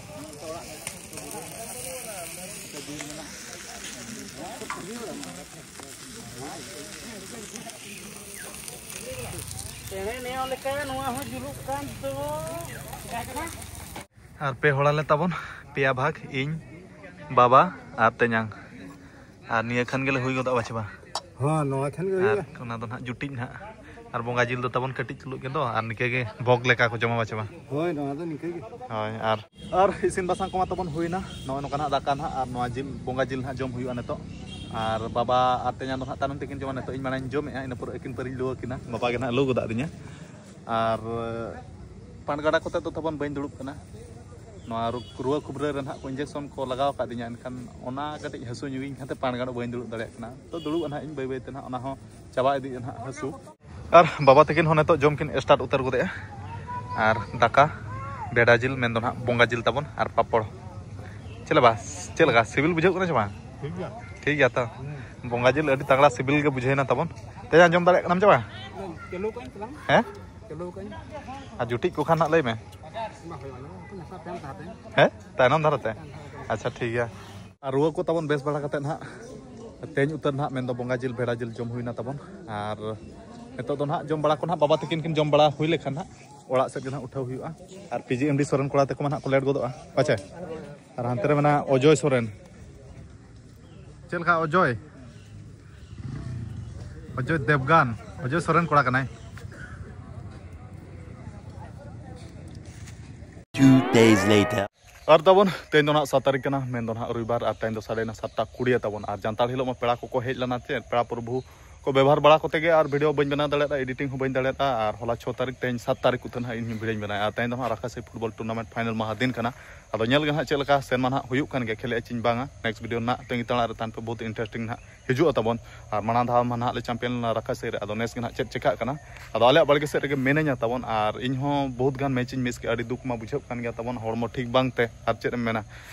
ᱪᱮᱬᱮ ᱱᱮᱭᱟᱣ ᱞᱮᱠᱟ ᱱᱚᱣᱟ ᱦᱚᱸ ᱡᱩᱞᱩᱜ ᱠᱟᱱ ᱫᱚ᱾ ᱟᱨ ᱯᱮ ᱦᱚᱲᱟᱞᱮ ᱛᱟᱵᱚᱱ, ᱯᱮᱭᱟ ᱵᱷᱟᱜᱽ, ᱤᱧ, ᱵᱟᱵᱟ ᱟᱨ ᱛᱮᱧᱟᱝ᱾ ᱟᱨ ᱱᱤᱭᱟᱹ ᱠᱷᱟᱱ ᱜᱮᱞᱮ ᱦᱩᱭ ᱜᱚᱫᱚᱜᱼᱟ ᱵᱟᱪᱷᱮ ᱵᱟ? ᱦᱚᱸ, ᱱᱚᱣᱟ ᱠᱷᱟᱱ ᱜᱮ ᱟᱨ ᱦᱩᱭᱩᱜᱼᱟ᱾ ᱚᱱᱟ ᱫᱚ ᱱᱟᱦᱟᱜ ᱡᱩᱴᱤᱡ ᱱᱟᱦᱟᱜ᱾ ᱟᱨ ᱵᱚᱸᱜᱟ ᱡᱤᱞ ᱫᱚ ᱛᱟᱵᱚᱱ ᱠᱟᱹᱴᱤᱡ ᱪᱩᱞᱩᱜ ᱜᱮ ᱫᱚ, ᱟᱨ ᱱᱤᱠᱟᱹ ᱜᱮ ᱵᱷᱚᱜᱽ ᱞᱮᱠᱟ ᱠᱚ ᱡᱚᱢᱟ ᱵᱟᱪᱷᱮ ᱵᱟ? ᱦᱳᱭ, ᱱᱚᱣᱟ ᱫᱚ ᱱᱤᱠᱟᱹ ᱜᱮ᱾ ᱦᱳᱭ, ᱟᱨ, ᱟᱨ ᱤᱥᱤᱱ ᱵᱟᱥᱟᱝ ᱠᱚᱢᱟ ᱛᱟᱵᱚᱱ ᱦᱩᱭᱱᱟ᱾ ᱱᱚᱜᱼᱚᱭ ᱱᱚᱝᱠᱟ ᱱᱟᱦᱟᱜ ᱫᱟᱠᱟ ᱱᱟᱦᱟᱜ ᱟᱨ ᱱᱚᱣᱟ ᱡᱤᱞ, ᱵᱚᱸᱜᱟ ᱡᱤᱞ ᱱᱟᱦᱟᱜ ᱡᱚᱢ ᱦᱩᱭᱩᱜᱼᱟ ᱱᱤᱛᱚᱜ᱾ ᱟᱨ ᱵᱟᱵᱟ ᱟᱨ ᱛᱮᱧᱟᱝ ᱫᱚ ᱱᱟᱦᱟᱜ ᱛᱟᱭᱱᱚᱢ ᱛᱮᱠᱤᱱ ᱡᱚᱢᱟ, ᱱᱤᱛᱚᱜ ᱤᱧ ᱢᱟᱲᱟᱝ ᱤᱧ ᱡᱚᱢᱮᱜᱼᱟ, ᱤᱱᱟᱹ ᱯᱚᱨᱮ ᱟᱹᱠᱤᱱ ᱯᱟᱹᱨᱤᱧ ᱞᱩ ᱟᱹᱠᱤᱱᱟ᱾ ᱵᱟᱵᱟ ᱜᱮ ᱱᱟᱦᱟᱜ ᱞᱩ ᱜᱚᱫ ᱟᱹᱫᱤᱧᱟ᱾ ᱟᱨ ᱯᱟᱱ ᱜᱟᱰᱟ ᱠᱚᱛᱮ ᱫᱚ ᱛᱟᱵᱚᱱ ᱵᱟᱹᱧ ᱫᱩᱲᱩᱵ ᱠᱟᱱᱟ᱾ ᱱᱚᱣᱟ ᱨᱩ-, ᱨᱩᱣᱟᱹ ᱠᱷᱩᱵᱽᱨᱟᱹ ᱨᱮ ᱱᱟᱦᱟᱜ ᱠᱚ injection ᱠᱚ ᱞᱟᱜᱟᱣ ᱟᱠᱟᱫᱤᱧᱟ, ᱮᱱᱠᱷᱟᱱ ᱚᱱᱟ ᱠᱟᱹᱴᱤᱡ ᱦᱟᱹᱥᱩ ᱧᱚᱜᱤᱧ ᱠᱷᱟᱱ ᱛᱮ ᱯᱟᱱ ᱜᱟᱰᱟ ᱵᱟᱹᱧ ᱫᱩᱲᱩᱵ ᱫᱟᱲᱮᱭᱟᱜ ᱠᱟᱱᱟ᱾ ᱛᱚ ᱫᱩᱲᱩᱵ ᱟᱹᱱᱟᱹᱜ ᱤᱧ ᱵᱟᱹᱭ ᱵᱟᱹᱭ ᱛᱮ ᱱᱟᱦᱟᱜ ᱚᱱᱟ ᱦᱚᱸ ᱪᱟᱵᱟ ᱤᱫᱤᱜᱼᱟ ᱱᱟᱦᱟᱜ ᱦᱟᱹᱥᱩ᱾ ᱟᱨ ᱵᱟᱵᱟ ᱛᱟᱹᱠᱤᱱ ᱦᱚᱸ ᱱᱤᱛᱚᱜ ᱡᱚᱢ ᱠᱤᱱ start ᱩᱛᱟᱹᱨ ᱜᱚᱫᱮᱜᱼᱟ᱾ ᱟᱨ ᱫᱟᱠᱟ ᱵᱮᱰᱟ ᱡᱤᱞ, ᱢᱮᱱᱫᱚ ᱱᱟᱦᱟᱜ ᱵᱚᱸᱜᱟ ᱡᱤᱞ ᱛᱟᱵᱚᱱ, ᱟᱨ ᱯᱟᱯᱚᱲ᱾ ᱪᱮᱫ ᱞᱮᱠᱟ, ᱪᱮᱫ ᱞᱮᱠᱟ ᱥᱤᱵᱤᱞ ᱵᱩᱡᱷᱟᱹᱜ ᱠᱟᱱᱟ ᱥᱮ ᱵᱟᱝ? ᱴᱷᱤᱠ ᱜᱮᱭᱟ᱾ ᱴᱷᱤᱠ ᱜᱮᱭᱟ ᱛᱚ? ᱦᱩᱸ᱾ ᱵᱚᱸᱜᱟ ᱡᱤᱞ ᱟᱹᱰᱤ ᱛᱟᱜᱲᱟ ᱥᱤᱵᱤᱞ ᱜᱮ ᱵᱩᱡᱷᱟᱹᱣᱮᱱᱟ ᱛᱟᱵᱚᱱ᱾ ᱛᱮᱭᱟᱝ, ᱡᱚᱢ ᱫᱟᱲᱮᱭᱟᱜ ᱠᱟᱱᱟᱢ ᱪᱮ ᱵᱟᱝ? ᱪᱟᱹᱞᱩ ᱠᱟᱜ ᱟᱹᱧ ᱛᱟᱞᱟᱝ᱾ ᱦᱮᱸ? ᱪᱟᱹᱞᱩ ᱠᱟᱜ ᱟᱹᱧ᱾ ᱟᱨ ᱡᱩᱴᱤᱡ ᱠᱚ ᱠᱷᱟᱱ ᱦᱟᱸᱜ ᱞᱟᱹᱭ ᱢᱮ᱾ ᱢᱟ ᱦᱩᱭᱩᱜᱼᱟ, ᱱᱟᱥᱮ ᱛᱟᱭᱚᱢ ᱫᱷᱟᱨᱟ ᱛᱮ᱾ ᱦᱮᱸ? ᱛᱟᱭᱱᱚᱢ ᱫᱷᱟᱨᱟ ᱛᱮ? ᱛᱟᱭᱚᱢ ᱫᱷᱟᱨᱟ ᱛᱮ᱾ ᱟᱪᱪᱷᱟ, ᱴᱷᱤᱠ ᱜᱮᱭᱟ᱾ ᱟᱨ ᱨᱩᱣᱟᱹ ᱠᱚ ᱛᱟᱵᱚᱱ ᱵᱮᱥ ᱵᱟᱲᱟ ᱠᱟᱛᱮᱫ ᱱᱟᱦᱟᱜ ᱛᱮᱦᱮᱧ ᱩᱛᱟᱹᱨ ᱱᱟᱦᱟᱜ ᱢᱮᱱᱫᱚ ᱵᱚᱸᱜᱟ ᱡᱤᱞ, ᱵᱷᱮᱲᱟ ᱡᱤᱞ ᱡᱚᱢ ᱦᱩᱭᱱᱟ ᱛᱟᱵᱚᱱ᱾ ᱟᱨ ᱱᱤᱛᱚᱜ ᱫᱚ ᱱᱟᱦᱟᱜ ᱡᱚᱢ ᱵᱟᱲᱟ ᱠᱚ ᱱᱟᱦᱟᱜ ᱵᱟᱵᱟ ᱛᱟᱹᱠᱤᱱ ᱠᱤᱱ ᱡᱚᱢ ᱵᱟᱲᱟ ᱦᱩᱭ ᱞᱮᱠᱷᱟᱱ ᱱᱟᱦᱟᱜ ᱚᱲᱟᱜ ᱥᱮᱫ ᱜᱮ ᱱᱟᱦᱟᱜ ᱩᱴᱷᱟᱹᱣ ᱦᱩᱭᱩᱜᱼᱟ᱾ ᱟᱨ ᱯᱤ ᱡᱤ ᱮᱢ ᱰᱤ ᱥᱚᱨᱮᱱ ᱠᱚᱲᱟ ᱛᱟᱠᱚ ᱢᱟ ᱱᱟᱦᱟᱜ ᱠᱚ ᱞᱮᱴ ᱜᱚᱫᱚᱜᱼᱟ ᱯᱟᱪᱮ᱾ ᱟᱨ ᱦᱟᱱᱛᱮ ᱨᱮ ᱢᱮᱱᱟᱜᱼᱟ ᱚᱡᱚᱭ ᱥᱚᱨᱮᱱ᱾ ᱪᱮᱫ ᱞᱮᱠᱟ ᱚᱡᱚᱭ? ᱚᱡᱚᱭ ᱫᱮᱵᱽᱜᱟᱱ, ᱚᱡᱚᱭ ᱥᱚᱨᱮᱱ ᱠᱚᱲᱟ ᱠᱟᱱᱟᱭ᱾ Two days later. ᱟᱨ ᱛᱟᱵᱚᱱ ᱛᱮᱦᱮᱧ ᱫᱚ ᱱᱟᱦᱟᱜ ᱥᱟᱛ ᱛᱟᱹᱨᱤᱠᱷ ᱠᱟᱱᱟ, ᱢᱮᱱ ᱫᱚ ᱱᱟᱦᱟᱜ ᱨᱚᱵᱤᱵᱟᱨ, ᱟᱨ ᱛᱮᱦᱮᱧ ᱫᱚ ᱥᱟᱰᱮᱭᱮᱱᱟ ᱥᱟᱛᱴᱟ ᱠᱩᱲᱤ ᱛᱟᱵᱚᱱ᱾ ᱟᱨ ᱡᱟᱱᱛᱷᱟᱲ ᱦᱤᱞᱳᱜ ᱢᱟ ᱯᱮᱲᱟ ᱠᱚᱠᱚ ᱦᱮᱡ ᱞᱮᱱᱟ ᱪᱮᱫ, ᱯᱮᱲᱟ ᱯᱨᱚᱵᱷᱩ ᱠᱚ ᱵᱮᱵᱚᱦᱟᱨ ᱵᱟᱲᱟ ᱠᱚᱛᱮ ᱜᱮ ᱟᱨ ᱵᱷᱤᱰᱤᱭᱳ ᱵᱟᱹᱧ ᱵᱮᱱᱟᱣ ᱫᱟᱲᱮᱭᱟᱫᱟ, ᱮᱰᱤᱴᱤᱝ ᱦᱚᱸ ᱵᱟᱹᱧ ᱫᱟᱲᱮᱭᱟᱫᱟ᱾ ᱟᱨ ᱦᱚᱞᱟ ᱪᱷᱚ ᱛᱟᱹᱨᱤᱠᱷ, ᱛᱮᱦᱮᱧ ᱥᱟᱛ ᱛᱟᱹᱨᱤᱠᱷ ᱩᱛᱟᱹᱨ ᱱᱟᱦᱟᱜ ᱤᱧ ᱵᱷᱤᱰᱤᱭᱳᱧ ᱵᱮᱱᱟᱣᱟ᱾ ᱟᱨ ᱛᱮᱦᱮᱧ ᱫᱚ ᱱᱟᱦᱟᱜ ᱨᱟᱠᱷᱟ ᱥᱮ ᱯᱷᱩᱴᱵᱚᱞ ᱴᱩᱨᱱᱟᱢᱮᱱᱴ ᱯᱷᱟᱭᱱᱟᱞ ᱢᱟᱦᱟ ᱫᱤᱱ ᱠᱟᱱᱟ᱾ ᱟᱫᱚ ᱧᱮᱞ ᱜᱮ ᱱᱟᱦᱟᱜ ᱪᱮᱫ ᱞᱮᱠᱟ ᱥᱮᱨᱢᱟ ᱱᱟᱦᱟᱜ ᱦᱩᱭᱩᱜ ᱠᱟᱱ ᱜᱮᱭᱟ, ᱠᱷᱮᱞᱮᱜᱼᱟ ᱪᱤᱧ ᱵᱟᱝᱟ᱾ ᱱᱮᱠᱥᱴ ᱵᱷᱤᱰᱤᱭᱳ ᱱᱟᱦᱟᱜ ᱛᱟᱺᱜᱤ ᱛᱟᱲᱟᱜ ᱨᱮ ᱛᱟᱦᱮᱱ ᱯᱮ, ᱵᱚᱦᱩᱛ ᱤᱱᱴᱟᱨᱮᱥᱴᱤᱝ ᱱᱟᱦᱟᱜ ᱦᱤᱡᱩᱜᱼᱟ ᱛᱟᱵᱚᱱ᱾ ᱟᱨ ᱢᱟᱲᱟᱝ ᱫᱷᱟᱣ ᱢᱟ ᱱᱟᱦᱟᱜ ᱞᱮ ᱪᱟᱢᱯᱤᱭᱟᱱ ᱞᱮᱱᱟ ᱨᱟᱠᱷᱟ ᱥᱮᱫ ᱨᱮ, ᱟᱫᱚ ᱱᱮᱥ ᱜᱮ ᱱᱟᱦᱟᱜ ᱪᱮᱫ ᱪᱮᱠᱟᱜ ᱠᱟᱱᱟ᱾ ᱟᱫᱚ ᱟᱞᱮᱭᱟᱜ ᱵᱟᱲᱜᱮ ᱥᱮᱫ ᱨᱮᱜᱮ ᱢᱤᱱᱟᱹᱧᱟ ᱛᱟᱵᱚᱱ, ᱟᱨ ᱤᱧ ᱦᱚᱸ ᱵᱚᱦᱩᱛ ᱜᱟᱱ ᱢᱮᱪ ᱤᱧ ᱢᱤᱥ ᱠᱮᱜᱼᱟ, ᱟᱹᱰᱤ ᱫᱩᱠ ᱢᱟ ᱵᱩᱡᱷᱟᱹᱜ ᱠᱟᱱ ᱜᱮᱭᱟ ᱛᱟᱵᱚᱱ, ᱦᱚᱲᱢᱚ ᱴᱷᱤᱠ ᱵᱟᱝ ᱛᱮ ᱟᱨ ᱪᱮᱫ ᱮᱢ ᱢᱮᱱᱟ᱾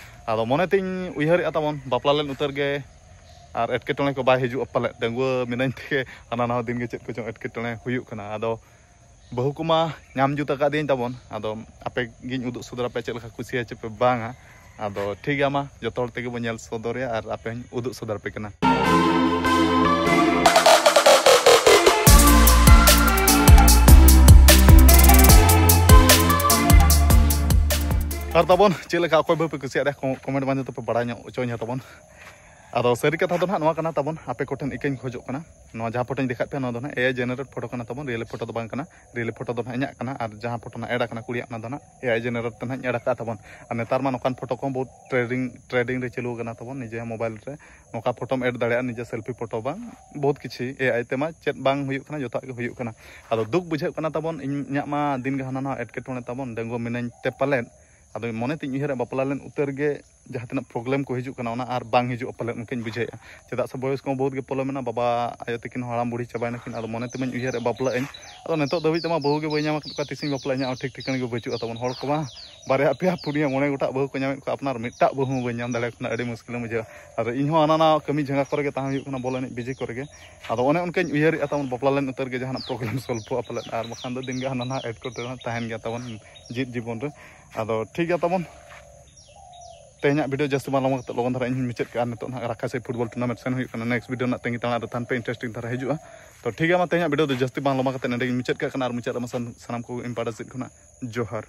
ᱟᱫᱚ ᱢᱚᱱᱮ ᱛᱤᱧ ᱩᱭᱦᱟᱹᱨᱮᱜᱼᱟ ᱛᱟᱵᱚᱱ, ᱵᱟᱯᱞᱟ ᱞᱮᱱ ᱩᱛᱟᱹᱨ ᱜᱮ ᱟᱨ ᱮᱴᱠᱮᱴᱚᱬᱮ ᱠᱚ ᱵᱟᱭ ᱦᱤᱡᱩᱜᱼᱟ ᱯᱟᱞᱮᱫ᱾ ᱰᱟᱺᱜᱩᱣᱟᱹ ᱢᱤᱱᱟᱹᱧ ᱛᱮᱜᱮ ᱦᱟᱱᱟ ᱱᱟᱣᱟ ᱫᱤᱱ ᱜᱮ ᱪᱮᱫ ᱠᱚᱪᱚᱝ ᱮᱴᱠᱮᱴᱚᱬᱮ ᱦᱩᱭᱩᱜ ᱠᱟᱱᱟ᱾ ᱟᱫᱚ ᱵᱟᱹᱦᱩ ᱠᱚᱢᱟ ᱧᱟᱢ ᱡᱩᱛ ᱟᱠᱟᱫᱤᱭᱟᱹᱧ ᱛᱟᱵᱚᱱ, ᱟᱫᱚ ᱟᱯᱮ ᱜᱤᱧ ᱩᱫᱩᱜ ᱥᱚᱫᱚᱨ ᱟᱯᱮ ᱪᱮᱫ ᱞᱮᱠᱟ ᱠᱩᱥᱤᱭᱟ ᱪᱮ ᱯᱮ ᱵᱟᱝᱟ᱾ ᱟᱫᱚ ᱴᱷᱤᱠ ᱜᱮᱭᱟ, ᱢᱟ ᱡᱚᱛᱚ ᱦᱚᱲ ᱛᱮᱜᱮ ᱵᱚᱱ ᱧᱮᱞ ᱥᱚᱫᱚᱨᱮᱭᱟ ᱟᱨ ᱟᱯᱮ ᱦᱚᱸᱧ ᱩᱫᱩᱜ ᱥᱚᱫᱚᱨ ᱟᱯᱮ ᱠᱟᱱᱟ᱾ ᱟᱨ ᱛᱟᱵᱚᱱ ᱪᱮᱫ ᱞᱮᱠᱟ ᱚᱠᱚᱭ ᱵᱟᱹᱦᱩ ᱯᱮ ᱠᱩᱥᱤᱭᱟᱜ ᱨᱮ ᱠᱚ-, ᱠᱚᱢᱮᱱᱴ ᱢᱟᱫᱽᱫᱷᱚᱢ ᱛᱮᱯᱮ ᱵᱟᱲᱟᱭ ᱧᱚᱜ ᱦᱚᱪᱚᱧᱟ ᱛᱟᱵᱚᱱ᱾ ᱟᱫᱚ ᱥᱟᱹᱨᱤ ᱠᱟᱛᱷᱟ ᱫᱚ ᱱᱟᱦᱟᱜ ᱱᱚᱣᱟ ᱠᱟᱱᱟ ᱛᱟᱵᱚᱱ, ᱟᱯᱮ ᱠᱚᱴᱷᱮᱱ ᱤᱠᱟᱹᱧ ᱠᱷᱚᱡᱚᱜ ᱠᱟᱱᱟ, ᱱᱚᱣᱟ ᱡᱟᱦᱟᱸ ᱯᱷᱳᱴᱳᱧ ᱫᱮᱠᱷᱟᱣᱮᱫ ᱯᱮᱭᱟ, ᱱᱚᱣᱟ ᱫᱚ ᱱᱟᱦᱟᱜ ᱮ ᱟᱭ ᱡᱮᱱᱟᱨᱮᱴ ᱯᱷᱳᱴᱳ ᱠᱟᱱᱟ ᱛᱟᱵᱚᱱ, ᱨᱤᱭᱮᱞ ᱯᱷᱳᱴᱳ ᱫᱚ ᱵᱟᱝ ᱠᱟᱱᱟ᱾ ᱨᱤᱭᱮᱞ ᱯᱷᱳᱴᱳ ᱫᱚ ᱱᱟᱦᱟᱜ ᱤᱧᱟᱹᱜ ᱠᱟᱱᱟ, ᱟᱨ ᱡᱟᱦᱟᱸ ᱯᱷᱳᱴᱳ ᱱᱟᱦᱟᱜ ᱮᱰ ᱟᱠᱟᱱᱟ ᱠᱩᱲᱤᱭᱟᱜ, ᱚᱱᱟ ᱫᱚ ᱱᱟᱦᱟᱜ ᱮ ᱟᱭ ᱡᱮᱱᱟᱨᱮᱴ ᱛᱮ ᱱᱟᱦᱟᱜ ᱤᱧ ᱮᱰ ᱟᱠᱟᱫᱼᱟ ᱛᱟᱵᱚᱱ᱾ ᱟᱨ ᱱᱮᱛᱟᱨ ᱢᱟ ᱱᱚᱝᱠᱟᱱ ᱯᱷᱳᱴᱳ ᱠᱚᱦᱚᱸ ᱵᱚᱦᱩᱛ ᱴᱨᱮᱱᱰᱤᱝ, ᱴᱨᱮᱱᱰᱤᱝ ᱨᱮ ᱪᱟᱹᱞᱩ ᱟᱠᱟᱱᱟ ᱛᱟᱵᱚᱱ, ᱱᱤᱡᱮ ᱢᱳᱵᱟᱭᱤᱞ ᱨᱮ ᱱᱚᱝᱠᱟ ᱯᱷᱳᱴᱳᱢ ᱮᱰ ᱫᱟᱲᱮᱭᱟᱜᱼᱟ, ᱱᱤᱡᱮ ᱥᱮᱞᱯᱷᱤ ᱯᱷᱳᱴᱳ ᱵᱟᱝ, ᱵᱚᱦᱩᱛ ᱠᱤᱪᱷᱩ ᱮ ᱟᱭ ᱛᱮᱢᱟ ᱪᱮᱫ ᱵᱟᱝ ᱦᱩᱭᱩᱜ ᱠᱟᱱᱟ, ᱡᱚᱛᱚᱣᱟᱜ ᱜᱮ ᱦᱩᱭᱩᱜ ᱠᱟᱱᱟ᱾ ᱟᱫᱚ ᱫᱩᱠ ᱵᱩᱡᱷᱟᱹᱜ ᱠᱟᱱᱟ ᱛᱟᱵᱚᱱ, ᱤᱧ, ᱤᱧᱟᱹᱜ ᱢᱟ ᱫᱤᱱ ᱜᱮ ᱦᱟᱱᱟ ᱱᱟᱣᱟ ᱮᱴᱠᱮᱴᱚᱬᱮ ᱛᱟᱵᱚᱱ, ᱰᱟᱺᱜᱩᱣᱟᱹ ᱢᱤᱱᱟᱹᱧ ᱛᱮ ᱯᱟᱞᱮᱫ᱾ ᱟᱫᱚ ᱢᱚᱱᱮ ᱛᱤᱧ ᱩᱭᱦᱟᱹᱨᱟ, ᱵᱟᱯᱞᱟ ᱞᱮᱱ ᱩᱛᱟᱹᱨ ᱜᱮ ᱡᱟᱦᱟᱸ ᱛᱤᱱᱟᱹᱜ ᱯᱨᱚᱵᱞᱮᱢ ᱠᱚ ᱦᱤᱡᱩᱜ ᱠᱟᱱᱟ, ᱚᱱᱟ ᱟᱨ ᱵᱟᱝ ᱦᱤᱡᱩᱜᱼᱟ ᱯᱟᱞᱮᱫ, ᱚᱱᱠᱟᱧ ᱵᱩᱡᱷᱟᱹᱣᱮᱫᱼᱟ᱾ ᱪᱮᱫᱟᱜ ᱥᱮ ᱵᱚᱭᱚᱥ ᱠᱚᱦᱚᱸ ᱵᱚᱦᱩᱛ ᱜᱮ ᱯᱚᱞᱚᱢ ᱮᱱᱟ, ᱵᱟᱵᱟ ᱟᱭᱳ ᱛᱟᱹᱠᱤᱱ ᱦᱚᱸ ᱦᱟᱲᱟᱢ ᱵᱩᱲᱦᱤ ᱪᱟᱵᱟᱭᱮᱱᱟᱠᱤᱱ᱾ ᱟᱫᱚ ᱢᱚᱱᱮ ᱛᱮᱢᱟᱧ ᱩᱭᱦᱟᱹᱨᱮᱫᱼᱟ ᱵᱟᱯᱞᱟᱜ ᱟᱹᱧ, ᱟᱫᱚ ᱱᱤᱛᱚᱜ ᱫᱷᱟᱹᱵᱤᱡ ᱛᱮᱢᱟ ᱵᱟᱹᱦᱩ ᱜᱮ ᱵᱟᱹᱧ ᱧᱟᱢ ᱟᱠᱟᱫ ᱠᱚᱣᱟ, ᱛᱤᱥᱤᱧ ᱵᱟᱯᱞᱟᱜᱼᱟ, ᱤᱧᱟᱹᱜ ᱦᱚᱸ ᱴᱷᱤᱠ ᱴᱷᱤᱠᱟᱹᱱᱟ ᱜᱮ ᱵᱟᱹᱪᱩᱜᱼᱟ ᱛᱟᱵᱚᱱ᱾ ᱦᱚᱲ ᱠᱚᱢᱟ ᱵᱟᱨᱭᱟ ᱯᱮᱭᱟ ᱯᱩᱱᱭᱟᱹ ᱢᱚᱬᱮ ᱜᱚᱴᱟᱜ ᱵᱟᱹᱦᱩ ᱠᱚ ᱧᱟᱢᱮᱫ ᱠᱚᱣᱟ, ᱟᱯᱱᱟᱨ ᱢᱤᱫᱴᱟᱜ ᱵᱟᱹᱦᱩ ᱦᱚᱸ ᱵᱟᱹᱧ ᱧᱟᱢ ᱫᱟᱲᱮᱭᱟᱠᱚ ᱠᱟᱱᱟ, ᱟᱹᱰᱤ ᱢᱩᱥᱠᱤᱞᱮᱢ ᱵᱩᱡᱷᱟᱹᱣᱟ᱾ ᱟᱫᱚ ᱤᱧ ᱦᱚᱸ ᱦᱟᱱᱟ ᱱᱟᱣᱟ ᱠᱟᱹᱢᱤ ᱡᱷᱟᱸᱜᱟ ᱠᱚᱨᱮ ᱜᱮ ᱛᱟᱦᱮᱸ ᱦᱩᱭᱩᱜ ᱠᱟᱱᱟ, ᱵᱚᱞ ᱮᱱᱮᱡ ᱵᱤᱡᱤ ᱠᱚᱨᱮ ᱜᱮ᱾ ᱟᱫᱚ ᱚᱱᱮ ᱚᱱᱠᱟᱧ ᱩᱭᱦᱟᱹᱨᱮᱫᱼᱟ ᱛᱟᱵᱚᱱ, ᱵᱟᱯᱞᱟ ᱞᱮᱱ ᱩᱛᱟᱹᱨ ᱜᱮ ᱡᱟᱦᱟᱱᱟᱜ ᱯᱨᱚᱵᱞᱮᱢ ᱥᱚᱞᱵᱷᱚᱜᱼᱟ ᱯᱟᱞᱮᱫ, ᱟᱨ ᱵᱟᱠᱷᱟᱱ ᱫᱚ ᱫᱤᱱ ᱜᱮ ᱦᱟᱱᱟ ᱱᱟᱣᱟ ᱮᱴᱠᱮᱴᱚᱬᱮ ᱛᱟᱦᱮᱱ ᱜᱮᱭᱟ ᱛᱟᱵᱚᱱ ᱡᱤᱫ ᱡᱤᱵᱚᱱ ᱨᱮ᱾ ᱟᱫᱚ ᱴᱷᱤᱠ ᱜᱮᱭᱟ ᱛᱟᱵᱚᱱ, ᱛᱮᱦᱮᱧᱟᱜ ᱵᱷᱤᱰᱤᱭᱳ ᱡᱟᱹᱥᱛᱤ ᱵᱟᱝ ᱞᱚᱢᱵᱟ ᱠᱟᱛᱮ ᱞᱚᱜᱚᱱ ᱫᱷᱟᱨᱟ ᱤᱧ ᱦᱚᱸᱧ ᱢᱩᱪᱟᱹᱫ ᱠᱟᱜᱼᱟ᱾ ᱱᱤᱛᱚᱜ ᱱᱟᱦᱟᱜ ᱨᱟᱠᱷᱟ ᱥᱮ ᱯᱷᱩᱴᱵᱚᱞ ᱴᱩᱨᱱᱟᱢᱮᱱᱴ ᱥᱮᱱ ᱦᱩᱭᱩᱜ ᱠᱟᱱᱟ᱾ ᱱᱮᱠᱥᱴ ᱵᱷᱤᱰᱤᱭᱳ ᱨᱮᱱᱟᱜ ᱛᱟᱺᱜᱤ ᱛᱟᱲᱟᱜ ᱨᱮ ᱛᱟᱦᱮᱱ ᱯᱮ, ᱤᱱᱴᱟᱨᱮᱥᱴᱤᱝ ᱫᱷᱟᱨᱟ ᱦᱤᱡᱩᱜᱼᱟ᱾ ᱛᱚ ᱴᱷᱤᱠ ᱜᱮᱭᱟ, ᱢᱟ ᱛᱮᱦᱮᱧᱟᱜ ᱵᱷᱤᱰᱤᱭᱳ ᱫᱚ ᱡᱟᱹᱥᱛᱤ ᱵᱟᱝ ᱞᱚᱢᱵᱟ ᱠᱟᱛᱮ ᱱᱚᱸᱰᱮ ᱜᱤᱧ ᱢᱩᱪᱟᱹᱫ ᱠᱟᱜ ᱠᱟᱱᱟ᱾ ᱟᱨ ᱢᱩᱪᱟᱹᱫ ᱨᱮ ᱢᱟ ᱥᱟᱱ- ᱥᱟᱱᱟᱢ ᱠᱚ ᱤᱧ ᱯᱟᱦᱴᱟ ᱥᱮᱫ ᱠᱷᱚᱱᱟᱜ ᱡᱚᱦᱟᱨ᱾